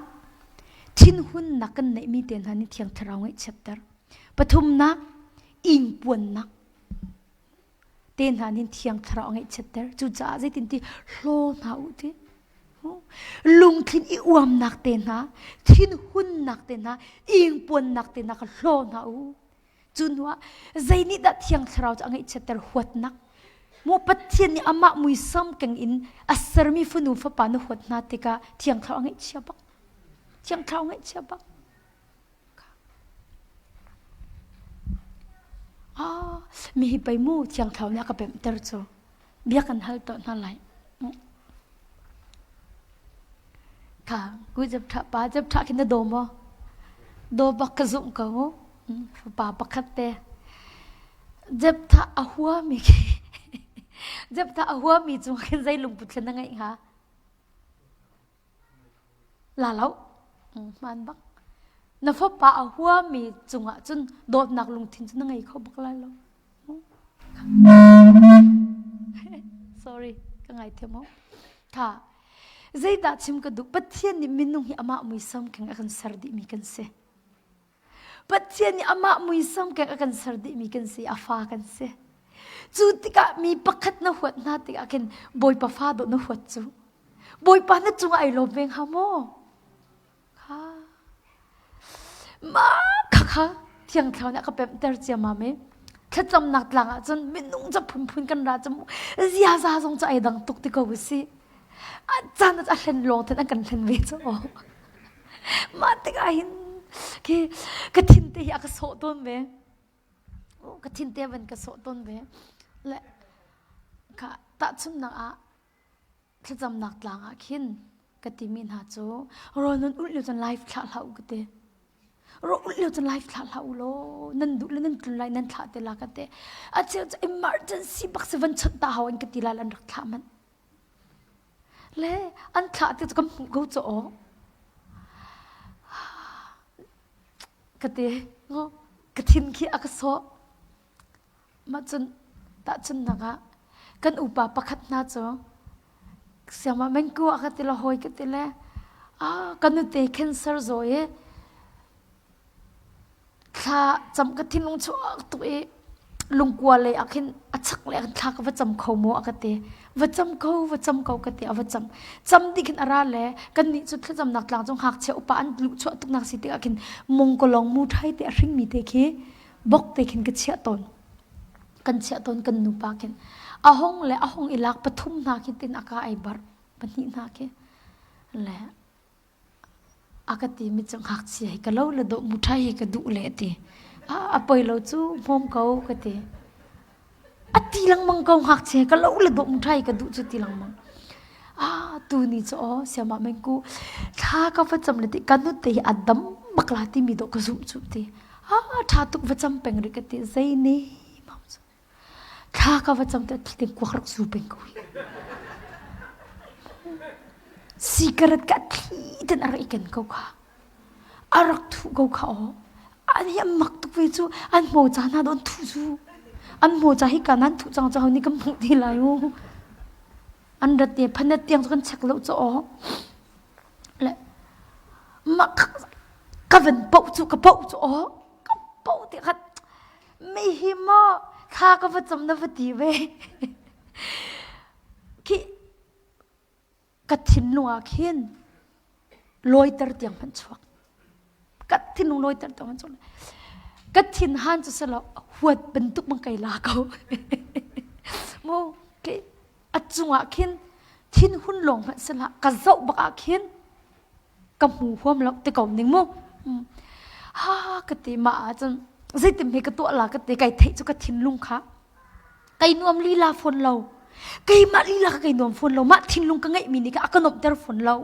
thinhunnak kan neihmi te hna nih thiang thlarau ngeihchiatter. Pathumnak ingpuannak te hna nih thiang thlarau a ngeihchiatter. Cucaah zeitinti hlaw hna u ti. Lungthin i uamnak te hna, thinhunnak te hna, ingpuannak te hna kha hlaw hna u. Cu hnuah zei nih dah thiang thlarau cu a ngeihchiatter huatnak? Mu Pathian nih amah muisam keng in a sermi fanu fapa na huat hna tikah thiang thlarau a ngeihchia bak. Thiang thlarau a ngeihchia bak. Ah, mi hi pei mu thiang thlarau nih a ka pemhter cu. Bia kan hal tuah hna lai. Kha, ku jap tha pa jap tha khi na daw maw? Daw bak ka zumh ko mu. Fapa pakhat te. Jep tha a huami khi Jep tha a huami cung khin zei lungput thlen na ngeih hnga? La lo. Hmaan bak. Na fapa a huami cungah cun dawtnak lungthin cu na ngei kho bak lai lo. Sorry, ka ngaithiam o. Tha. Zeidah chim ka duh? Pathian nih minung hi amah muisam keng a kan ser dihmi kan si. Pathian nih amah muisam keng a kan ser dihmi kan si, a fa kan si. Cu tikah mi pakhat na huat hna tikah khin Bawipa fa dawh na huat cu. Bawipa na cungah ai lawm ve hnga maw? Kha. Mah kha kha thiang thlarau nih a ka pemhter ciammam i thlacamnak tlang ah cun minung ca phunphun kan ra cu ziaza zong cu ai dang tuk ti ko si. A caan a hlen lawng ten an kan hlen ve cu. Mah tikah hin khi ka thin te hi a ka sawh tawn ve. Ka thin te van ka sawh tawn ve. Le kha tahchunhnak ah thlacamnak tlang ah khin ka timi hna cu rawl nan ulh lio cun live thlah hlah u ka ti. Rawl ulh lio cun live thlah hlah u law nan duh le nan tlun lai nan thlah te la ka ti. A cheu cu emergency bak si van chawnh ta hau an ka ti lai an rak thlah manh. Le an thlah ti cu kan hmuh ko cu aw. Ka ti ka thin khi a ka sawh. Mah cun tahchunhnak ah kan upa pakhat hna cu siangmah mengku a ka ti le hawi ka ti le ah ka nute cancer zaw i Thla cam ka thinlung chuak tuk i lungkua lei ah khin a chak lei ah thla ka va cam kho maw a ka ti. Va cam ko, va cam ko ka ti a va cam. Cam dih khin a ra le kannih cu thlacamnak tlang cu ngakchia upa an luhchuah tuknak si tikah khin mongkolong mu thai te a hringmi te khi bok te khin ka chiah tawn. Kan chiah tawn kan nupa khin. A hong le a hong i lak pathum hna khi tin a ka ai barh pahnih hna khi le A ka timi cu ngakchia hi ka lo le dawh muṭhai hi ka duh le a ti. A poi lo cu hmawm ko ka ti. A ti lengmang ko ngakchia ka lo le dawh muṭhai ka duh cu ti lengmang. Ah tu ni cu aw siamah mengku thla ka va cam le ti ka nute hi a dam bak la timi dawh ka zumh cu ti. Ah ṭha tuk va cam peng rih ka ti. Zei ne mam cu. Thla ka va cam te thil kuak rak zu peng ko hi. Cigarette ka thli ten a rak i ken ko kha. A rak thuh ko kha aw. An hi an mak tuk ve cu an hmo ca hna don thu cu. An hmo ca hi ka nan thuh cang cu ni kan hmuh ti lai u. An rat te phanet tiang cu kan check lo cu aw. Le mak ka van poh cu ka poh cu aw. Ka poh ti khat Mi hi maw thla ka va cam na va ti ve. Khi ka thinlung ah khin lawiter tiang hmanh chuak. Ka thinlung lawiter tiang hmanh chuak. Ka thin han cu selo huat bantuk bang kai la ko. Mu ke a cungah khin thin hun lawng hmanh sila ka zoh bak ah khin ka hmu huam lo ti ko ning mu ha ka ti ma ahcun zeitin hme ka tuah la ka ti kai theih cu ka thinlung kha kai nuam lila fawn lo keimah lila ka kai nuam fawn lo mah thinlung ka ngeih mi nih kha a ka nuamhter fawn lo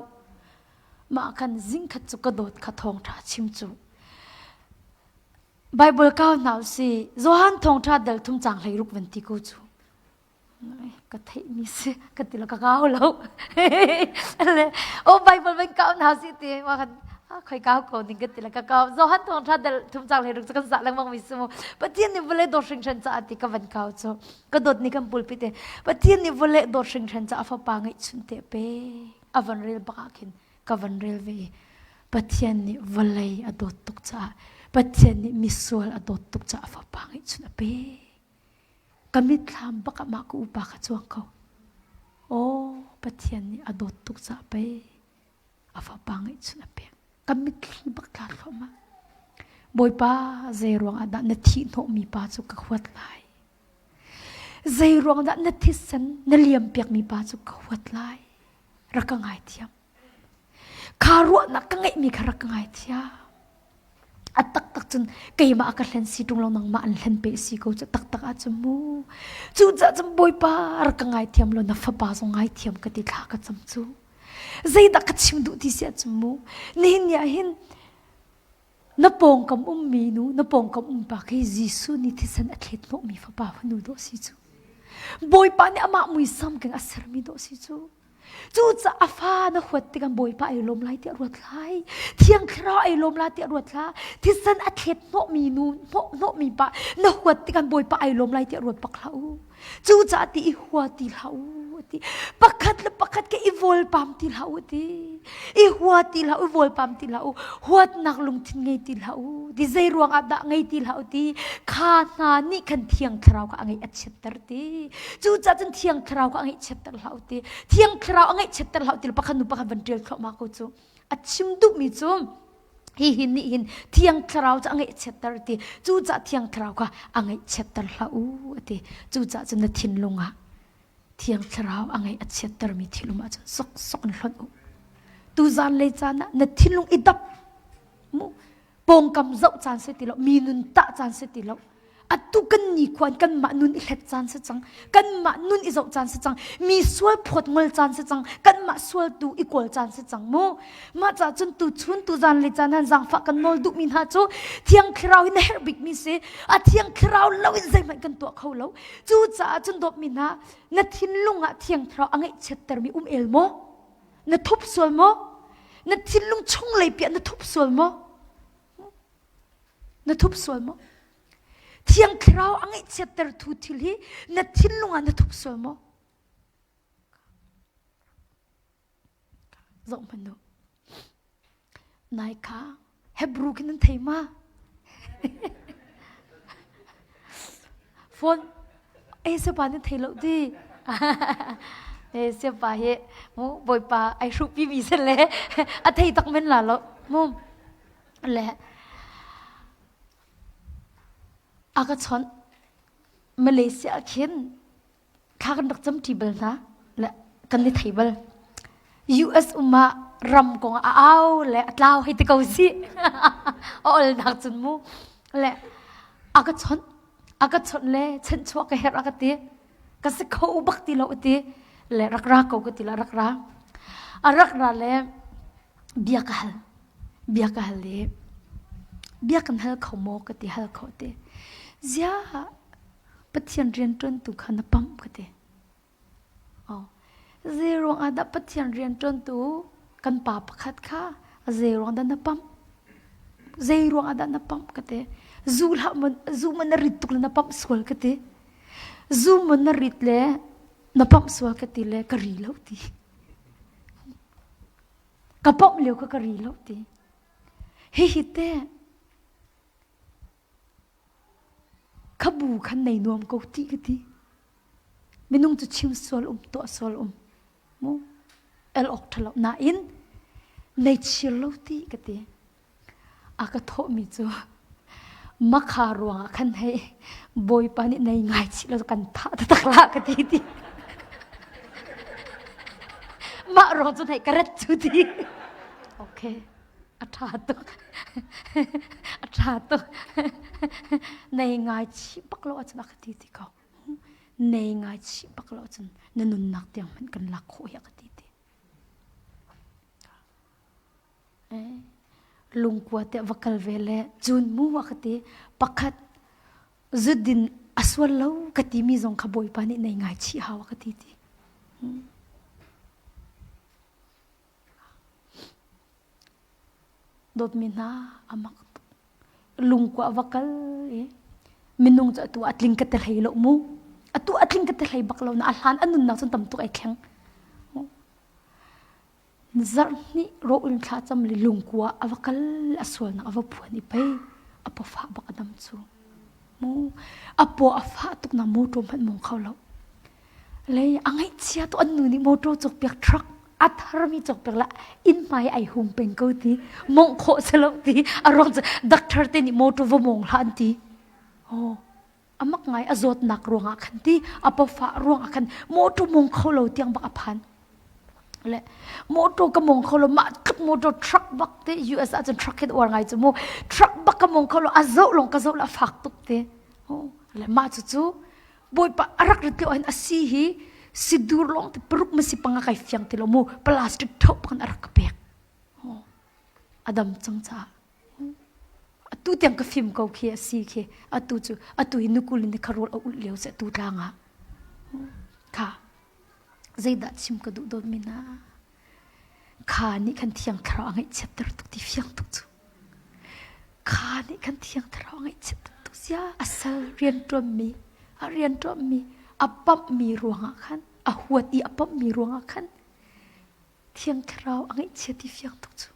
mah khan zingkhat cu ka dawt kha thawngṭha chim cu Bible kau hna si Johan thawngṭha dal thum cang hlei ruk van ti ko cu Ka theihmi si ka ti lo ka kau lo. Le oh Bible van kau hna si ti ma kan khoi kau ko ning ka ti le ka kau. Johan thawng tha dal thum cang le ruk kan za lengmang mi si mu. Pathian nih vawlei dawt hringhran caah ti ka van kau cu. Ka dawt ni kan pulpit te. Pathian nih vawlei dawt hringhran caah fapa ngeihchun te pe. A van rel bak ah khin ka van rel ve. Pathian nih vawlei a dawt tuk caah Pathian nih misual a dawt tuk caah fapa ngeihchun a pe. Ka mitthlam bak ah mah ka upa kha cuang ko. Aw, Pathian nih a dawt tuk caah pei a fapa ngeihchun a pek. Ka mitthli bak tla thluahmah. Bawipa, zei ruang ah dah na thih hnawhmi pa cu ka huat lai? Zei ruang dah na thisen na liam piakmi pa cu ka huat lai? Rak ka ngaithiam. Kha ruahnak ka ngeihmi kha rak ka ngaithiam. A taktak cun keimah a ka hlen si ṭung lo nangmah an hlen pe si ko cu taktak ahcun mu. Cucaah cun Bawipa rak ka ngaithiam law na fapa zong ngaithiam ka ti thla ka cam cu. Zeidah ka chim duh ti si ahcun mu. Nihin ni ah hin na pawngkam ummi nu, na pawngkam um pa khi Jesuh nih thisen a thlet hnawhmi fapa fanu dawh si cu. Bawipa nih amah muisam keng a sermi dawh si cu. Cucaah a fa na huat tikah Bawipa ai lawm lai tiah ruat lai. Thiang Thlarau ai lawm lai tiah ruat hlah. Thisen a thlet hnawhmi nu hnawhmi pa na huat tikah Bawipa ai lawm lai tiah ruat bak hlah u. Cucaah ti i hua ti hlah u ti. Pakhat le pakhat ke i vawlpam ti hlah u ti. I hua ti hlah u, vawlpam ti hlah u. Huatnak lungthin ngei ti hlah u. Ti zei ruang ah dah ngei ti hlah u ti. Kha hna nih khan Thiang Thlarau kha a ngeih a chiatter ti. Cucaah cun Thiang Thlarau kha a ngeihchiatter hlah u ti. Thiang Thlarau a ngeihchiatter hlah u ti pakhat nu pakhat van ṭial thluahmah ko cu. A chim duhmi cu hihi nih hin Thiang Thlarau cu a ngeihchiatter ti. Cucaah Thiang Thlarau kha a ngeihchiatter hlah u a ti. Cucaah cun na thinlung ah Thiang Thlarau a ngeih a chiattermi thil um ahcun sok sok in hlonh u. Tuzan lei caan ah na thinlung i dap mu pawngkam zoh caan si ti lo mi nun tah caan si ti lo atu kan nikhua in kanmah nun i hlet caan si cang kanmah nun i zoh caan si cang mi sual phawt ngol caan si cang kanmah sual tu i kawl caan si cang mu mah ca cun tu chun tu zan le caan han zaangfah kan nawl duhmi hna cu thiang thlarau hi na herh bikmi si a thiang thlarau lo in zeihmanh kan tuah kho lo cu caah cun dawtmi hna na thinlung ah thiang thlarau a ngaihchiattermi um el maw Na thup sual maw? Na thinlung chung lei piah na thup sual maw? Na thup sual maw? Thiang Thlarau a ngaihchiatter thu thil hi na thinlung ah na thup sual maw? Zoh hmanh u. Nai kha Hebrew khi nan thei ma? Phone eh siapa nan thei lo ti. Eh siapa hi mu bawipa ai hruhpi mi se le a thei tak men la lo mu le a ka chawnh Malaysia khin thla kan rak camṭi bal hna le kan i thei bal. US um ah ram kong a au le a tlau hei ti ko si. A olnak cun mu. Le a ka chawnh a ka chawnh le chanchuah ka herh a ka ti. Ka si kho bak ti lo a ti. Le rak ra ko ka ti la rak ra. A rak ra le bia ka hal. Bia ka hal i bia kan hal kho maw ka ti hal kho ti. Ziah Pathian rianṭuantu kha na pamh ka ti. Oh. Zei ruangah dah Pathian rianṭuantu kan pa pakhat kha zei ruang dah na pamh? Zei ruangah dah na pamh ka ti. Zu hlah man zu man na rit tuk le na pamh sual ka ti. Zu man na rit le na pamh sual ka ti le ka ri lo ti. Ka pamh lio kha ka ri lo ti. Hihi te Kha bu khan nei nuam ko ti ka ti. Minung cu chim sual um, tuah sual um. Mu el awk ṭha lo. Nain nei chir lo ti ka ti. A ka thawhmi cu makha ruangah khan hei Bawipa nih nei ngai chih lo kan thah taktak la ka ti ti. Mah ruang cun hei ka rat cu ti. Okay. A ṭha tuk. A ṭha tuk. Nei ngai chih bak lo ahcun a ka ti ti ko. Nei ngai chih bak lo ahcun na nunnak tiang hmanh kan lak khawh hi a ka ti ti. Lungkua te va kal ve le cun mu a ka ti. Pakhat zudin a sual lo ka timi zong kha Bawipa nih nei ngai chih hau a ka ti ti. Dawtmi hna a mak tuk. Lungkua va kal i minung cu atu a tling ka ti hlei lo mu. Atu a tling ka ti hlei bak lo na a hlan a nunnak cun tam tuk ai thleng. Zarh hnih rawh thla cam le lungkua a va kal a sualnak a va phuan i pei a pawfah bak a dam cu. Mu a paw a fah tuk na motor hmanh mong kho lo. Lei a ngaihchia tu an nu nih motor cawkpiak truck a tharmi cawkpiak la inn hmai ai hung peng ko ti mongh khawh si lo ti a ruang cu doctor te nih motor va mong hlah an ti oh amak ngai a zawtnak ruangah khan ti a pawfah ruangah khan motor mong kho lo tiang bak a phan le motor ka mong kho lo mah tluk motor truck bak te US ah cun truck hin uar ngai cu mu truck bak ka mong kho lo a zoh long ka zoh la fak tuk te oh le mah cu cu Bawipa a rak rat lio ahhin a si hi sidur lawng te paruk ma si panga kai fiang ti lo mu plastic tho pakan a rak ka pek. A dam cang caah. Atu tiang ka fim ko khi a si khi atu cu atu hi nukul in kha rawl a ulh lio si atu tlang ah. Kha. Zeidah chim ka duh dawtmi hna? Kha nih khan thiang thlarau a ngaihchiatter tuk ti fiang tuk cu. Kha nih khan thiang thlarau a ngaihchiatter tuk sia a sal rianṭuanmi a rianṭuanmi a pamhmi ruangah khan a huat i a pamhmi ruangah khan thiang thlarau a ngaihchia ti fiang tuk cu.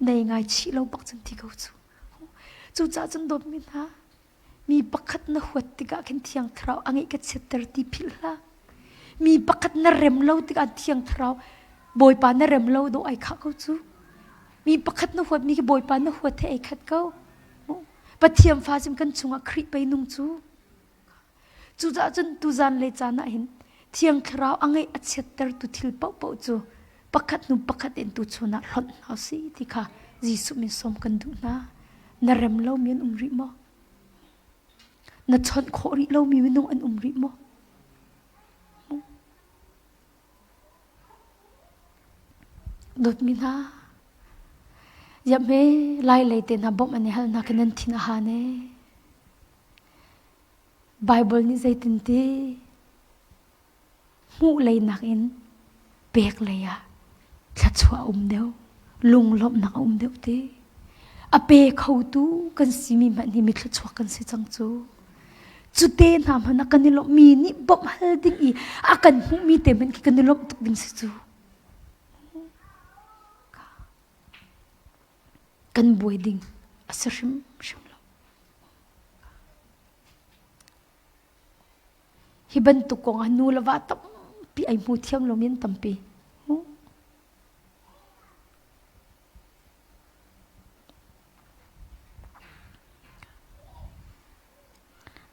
Nei ngai chih lo bak cun ti ko cu. Cucaah cun dawtmi hna Mi pakhat na huat tikah khin Thiang Thlarau a ngeih ka chiatter ti philh hlah. Mi pakhat na rem lo tikah Thiang Thlarau Bawipa na rem lo dawh ai khah ko cu. Mi pakhat na huat mi khi Bawipa na huat he ai khat ko. Pathian fa cun kan chungah Khrih pei nung cu. Cucaah cun tuzan le caan ah hin Thiang Thlarau a ngeih a chiatter tu thil paohpaoh cu pakhat hnu pakhat in tuchun ah hlonh hna usih ti kha Jesuh min sawm kan duh hna. Na rem lomi an um rih maw? Na chawnh khawh rih lomi minung an um rih maw? Dawtmi hna, Ziahme lai lei te hna bawmh an i hal hna khi nan thin a han ee. Baibal nih zeitinti hmuh lei nakin pek lei ah thluachuah a um deuh, lunglawmhnak a um deuh ti. A pe khotu kan simi hmanh hi mi thluachuak kan si cang cu. Cu te hna hmanh ah kan i lawmh mi nih bawmh hal ding i a kan hmuhmi te hmanh khi kan i lawmh tuk ding si cu. Kan buai ding a si hrimhrim lo. Hi bantuk kong ah nu le va tampi ai hmu thiam lomi an tampi.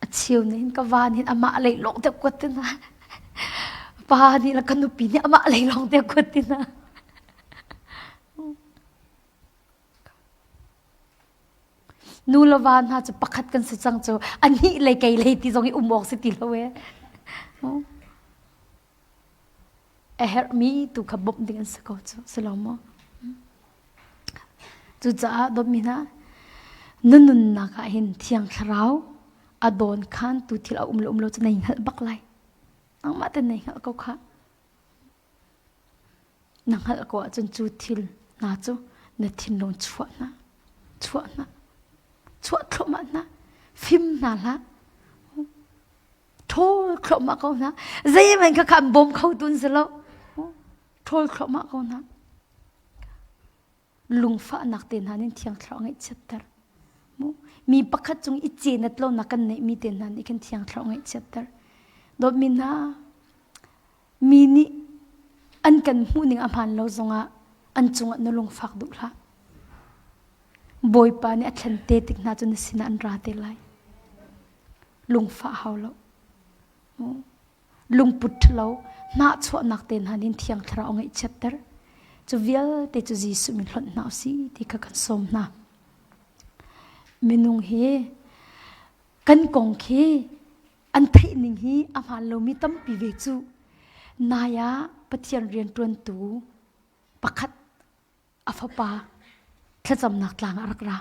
A cheu nih hin ka va nih amah lei lawng te kuat ti na. Pa nih le ka nupi nih amah lei lawng te kuat ti na. Nu le va hna cu pakhat kan si cang cu anih lei kei lei ti zong i um awk si ti lo ee. A herhmi tu kha bawmh ding an si ko cu si lo maw? Cucaah dawtmi hna na nunnak ah hin Thiang Thlarau a dawn khan tu thil a um le um lo cu nei hngalh bak lai. Nangmah ten nei hngalh ko khah. Na hngalh ko ahcun cu thil hna cu na thinlung chuah hna, chuah hna, chuah thluahmah hna, fim hna hlah. Ṭhawl thluahmah ko hna. Zeihmanh kha kha an bawm kho tun si lo. Ṭhawl thluahmah ko hna. Lungfahnak te hna nih Thiang Thlarau ngaihchiatter. Mi pakhat cung i cenat lonak kan neihmi te hna nih khin Thiang Thlarau ngaihchiatter. Dawtmi hna, mi nih an kan hmuhning a hmaan lo zongah an cungah na lungfak duh hlah. Bawipa nih a thlen te tik hna cu na sinah an ra te lai. Lungfah hau lo. Lungput ṭhalo, hnahchuahnak te hna nih Thiang Thlarau ngaihchiatter. Cu vialte cu Jesuh min hlonh hna usih ti kha kan sawm hna. Minung hi kan kong khi an theih ning hi a hmaan lomi tampi ve cu. Nai ah Pathian rianṭuantu pakhat a fapa thlacamnak tlang ah a rak ra.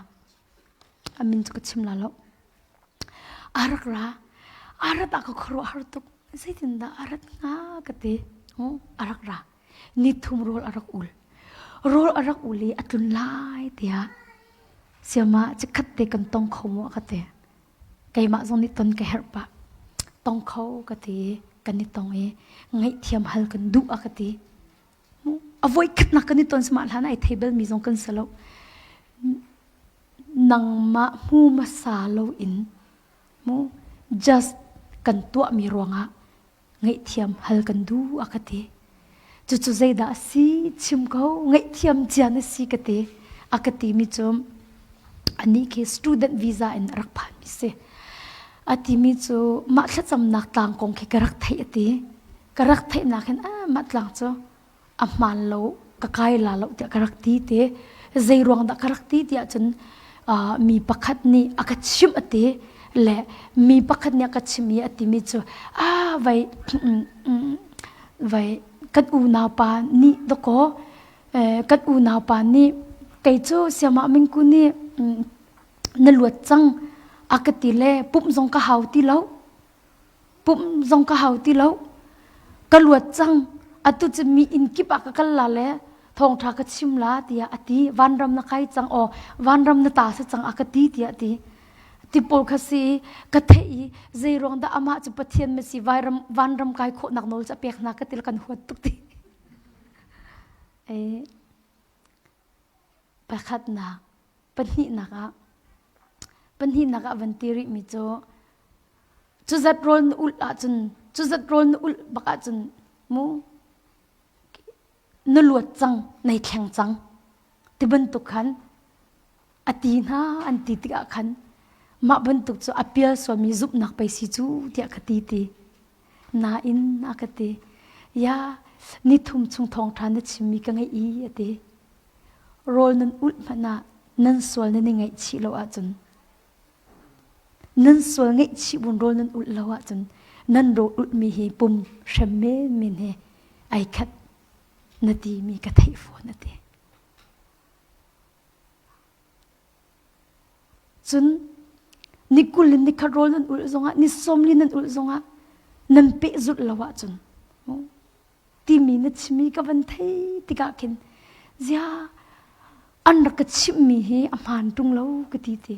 A min cu ka chim la lo. A rak ra. A rat ah ka khuaruah har tuk. Zeitindah a rat hnga ka ti. A rak ra. Ni thum rawl a rak ul. Rawl a rak ul i a tlun lai tiah siama chikkhat te kan tong kho maw ka ti. Keimah zong nih ton ka herh pah. Tong kho ka ti. Kan i tong i ngaihthiam hal kan duh a ka ti. A voikhatnak kan i ton sama hlan ai thei bal mi zong kan si lo. Nangmah hmu hmasa lo in mu just kan tuahmi ruangah ngaihthiam hal kan duh a ka ti. Cucu zeidah a si chim ko ngaihthiam cia na si ka ti. A ka ti mi cu anih khi student visa in a rak phan mi si. A ti mi cu mah thlacamnak tlang kong khi ka rak theih a ti. Ka rak theihnak hin ah mah tlang cu a hmaan lo ka kai la lo tiah ka rak ti te zei ruang dah ka rak ti tiah cun mi pakhat nih a ka chimh a ti le mi pakhat nih a ka chimh i a timi cu a vai vai kan unau pa nih dakaw kan unau pa nih kei cu siama mingku nih na luat cang a ka ti le pumh zong ka hau ti lo pumh zong ka hau ti lo ka luat cang. Atu cu mi inn kip ah ka kal la le thawngṭha ka chim la tiah a ti. Vanram na kai cang aw, vanram na ta si cang a ka ti tiah a ti. Ti pawl kha si i ka theih i zei ruang dah amah cu Pathian ma si vairam vanram kai khawhnak nawl cu a pek hna ka ti kan huat tuk ti. E, pakhatnak pahnihnak ah pahnihnak ah van ti rih mi cu cu zat rawl na ulh ahcun cu zat rawl na ulh bak ahcun mu na luat cang nei thleng cang ti bantuk khan a ti hna an ti tikah khan mah bantuk cu a pial sualmi zumhnak pei si cu tiah ka ti ti nain a ka ti ya nithum chung thawngṭha na chimmi ka ngeih i a ti rawl nan ulh hmanh ah nan sual nan i ngaihchih lo ahcun nan sual ngaihchih bun rawl nan ulh lo ahcun nan rawl ulhmi hi pum hrem menmen he ai khat na timi ka theih fawn a ti. Cun ni 20 in ni khat rawl nan ulh zongah ni 40 nan ulh zongah nan pehzulh lo ahcun timi na chimmi ka van thei tikah khin zia an rak ka chimhmi hi a hmaan ṭung lo ka ti ti.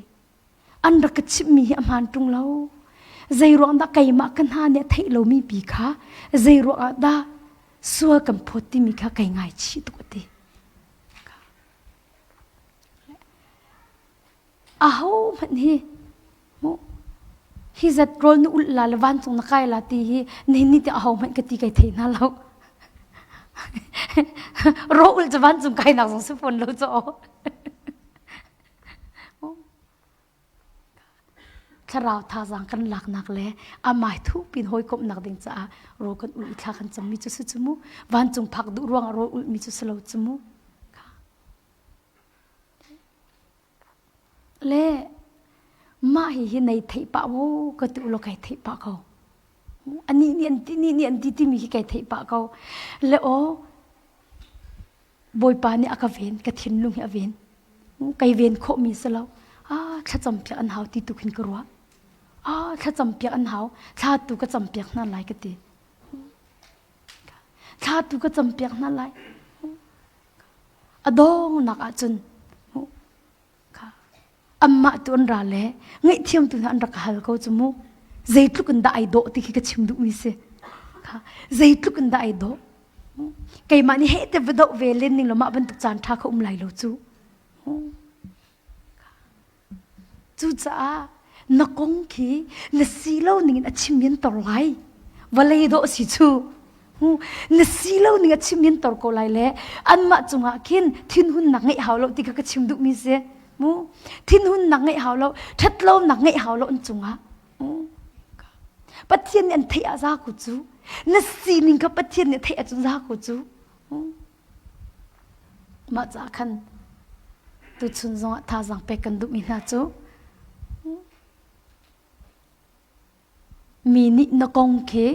An rak ka chimhmi hi a hmaan ṭung lo. Zei ruang dah keimah ka hna nih a theih lomi pi kha zei ruang ah dah sual kan phawt timi kha kai ngaichih tuk a ti. Aho hmanh hi mu hi zat rawl na ulh la le vancung na kai la ti hi nihin ni tiang aho hmanh ka ti kai thei hna lo. Rawl ulh cu vancung kainak zong si fawn lo cu aw. Thlarau thazaang kan laknak le amai thupin hawikomhnak ding caah rawl kan ulh i thla kan cammi cu si cu mu. Vancung phak duh ruangah rawl ulhmi cu si lo cu mu. Le mah hihi nei theih pah maw ka ti ulaw kai theih pah ko. Anih nih an ti nih nih an ti timi hi kai theih pah ko. Le aw Bawipa nih a ka ven, ka thinlung hi a ven. Kai ven khawhmi si lo. Ah, thlacam piak an hau ti tu khin ka ruah. Ah, thlacam piak an hau. Thla tu ka cam piak hna lai ka ti. Thla tu ka cam piak hna lai. A dongnak ahcun anmah tu an ra le ngaihthiam tu hna an rak hal ko cu mu. Zeitluk in dah ai dawh ti khi ka chim duhmi si. Kha zeitluk in dah ai dawh. Keimah nih heh te va doh ve len ning lo mah bantuk caan ṭha kha um lai lo cu. Cucaah na kong khi na si lo ning in a chim in tor lai. Vawlei dawh si cu. Na si lo ning a chim in tor ko lai le anmah cungah khin thinhunnak ngeih hau lo ti kha ka chim duhmi si. Mu thinhunnak ngeih hau lo, ṭhatlonak ngeih hau lo an cungah. Pathian nih an theih ah za ko cu. Na sining kha Pathian nih theih ahcun za ko cu. Mah caah khan tuchun zongah thazaang pek kan duhmi hna cu mi nih na kong khi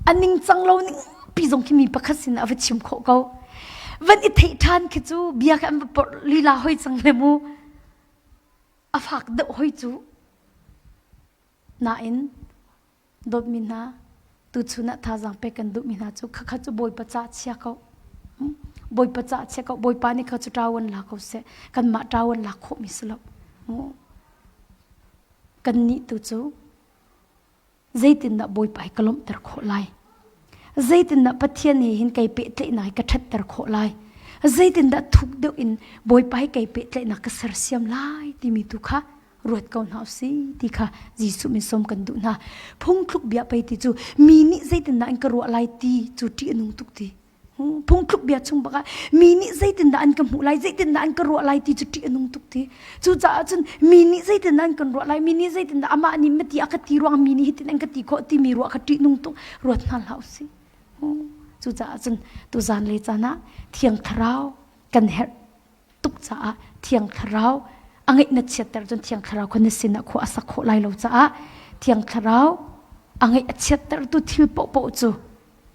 a ningcang lo ning pi zong khi mi pakhat sin a va chim khawh ko. Van i theih ṭhan khi cu bia khi an va porh lila hoi cang le mu. A fak deuh hoi cu. Nain Dawtmi hna, tuchun ah thazaang pek kan duhmi hna cu khakha cu Bawipa ca chia ko. Bawipa ca chia ko. Bawipa nih kha cu ṭawan la ko seh. Kanmah ṭawan lak khawhmi si lo. Kannih tu cu zeitindah Bawipa hi ka lawmhter khawh lai? Zeitindah Pathian he hin kei pehtlaihnak hi ka ṭhatter khawh lai? Zeitindah thuk deuh in Bawipa hi kei pehtlaihnak ka sersiam lai timi tu kha ruat ko hna usih ti kha Jesuh min sawm kan duh hna. Phungthluk bia pei ti cu mi nih zeitindah an ka ruah lai ti cu ṭih a nung tuk ti. Phungthluk bia chung bakah mi nih zeitindah an ka hmuh lai, zeitindah an ka ruah lai ti cu ṭih a nung tuk ti. Cucaah cun mi nih zeitindah an kan ruah lai, mi nih zeitindah amah nih mati a ka ti ruang mi nih hitin an ka ti khawh timi ruah kha ṭih nung tuk ruat hna hlah usih. Cucaah cun tuzan le caan ah Thiang Thlarau kan herh tuk caah Thiang Thlarau a ngeih na chiatter cun Thiang Thlarau kha na sinah khua a sak khawh lai lo caah Thiang Thlarau a ngeih a chiattertu thil paohpaoh cu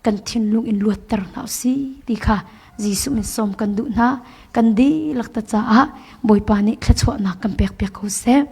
kan thinlung in luatter hna usih ti kha Jesuh min sawm kan duh hna kan dihlak ta caah Bawipa nih thluachuahnak kan pek piak ko seh.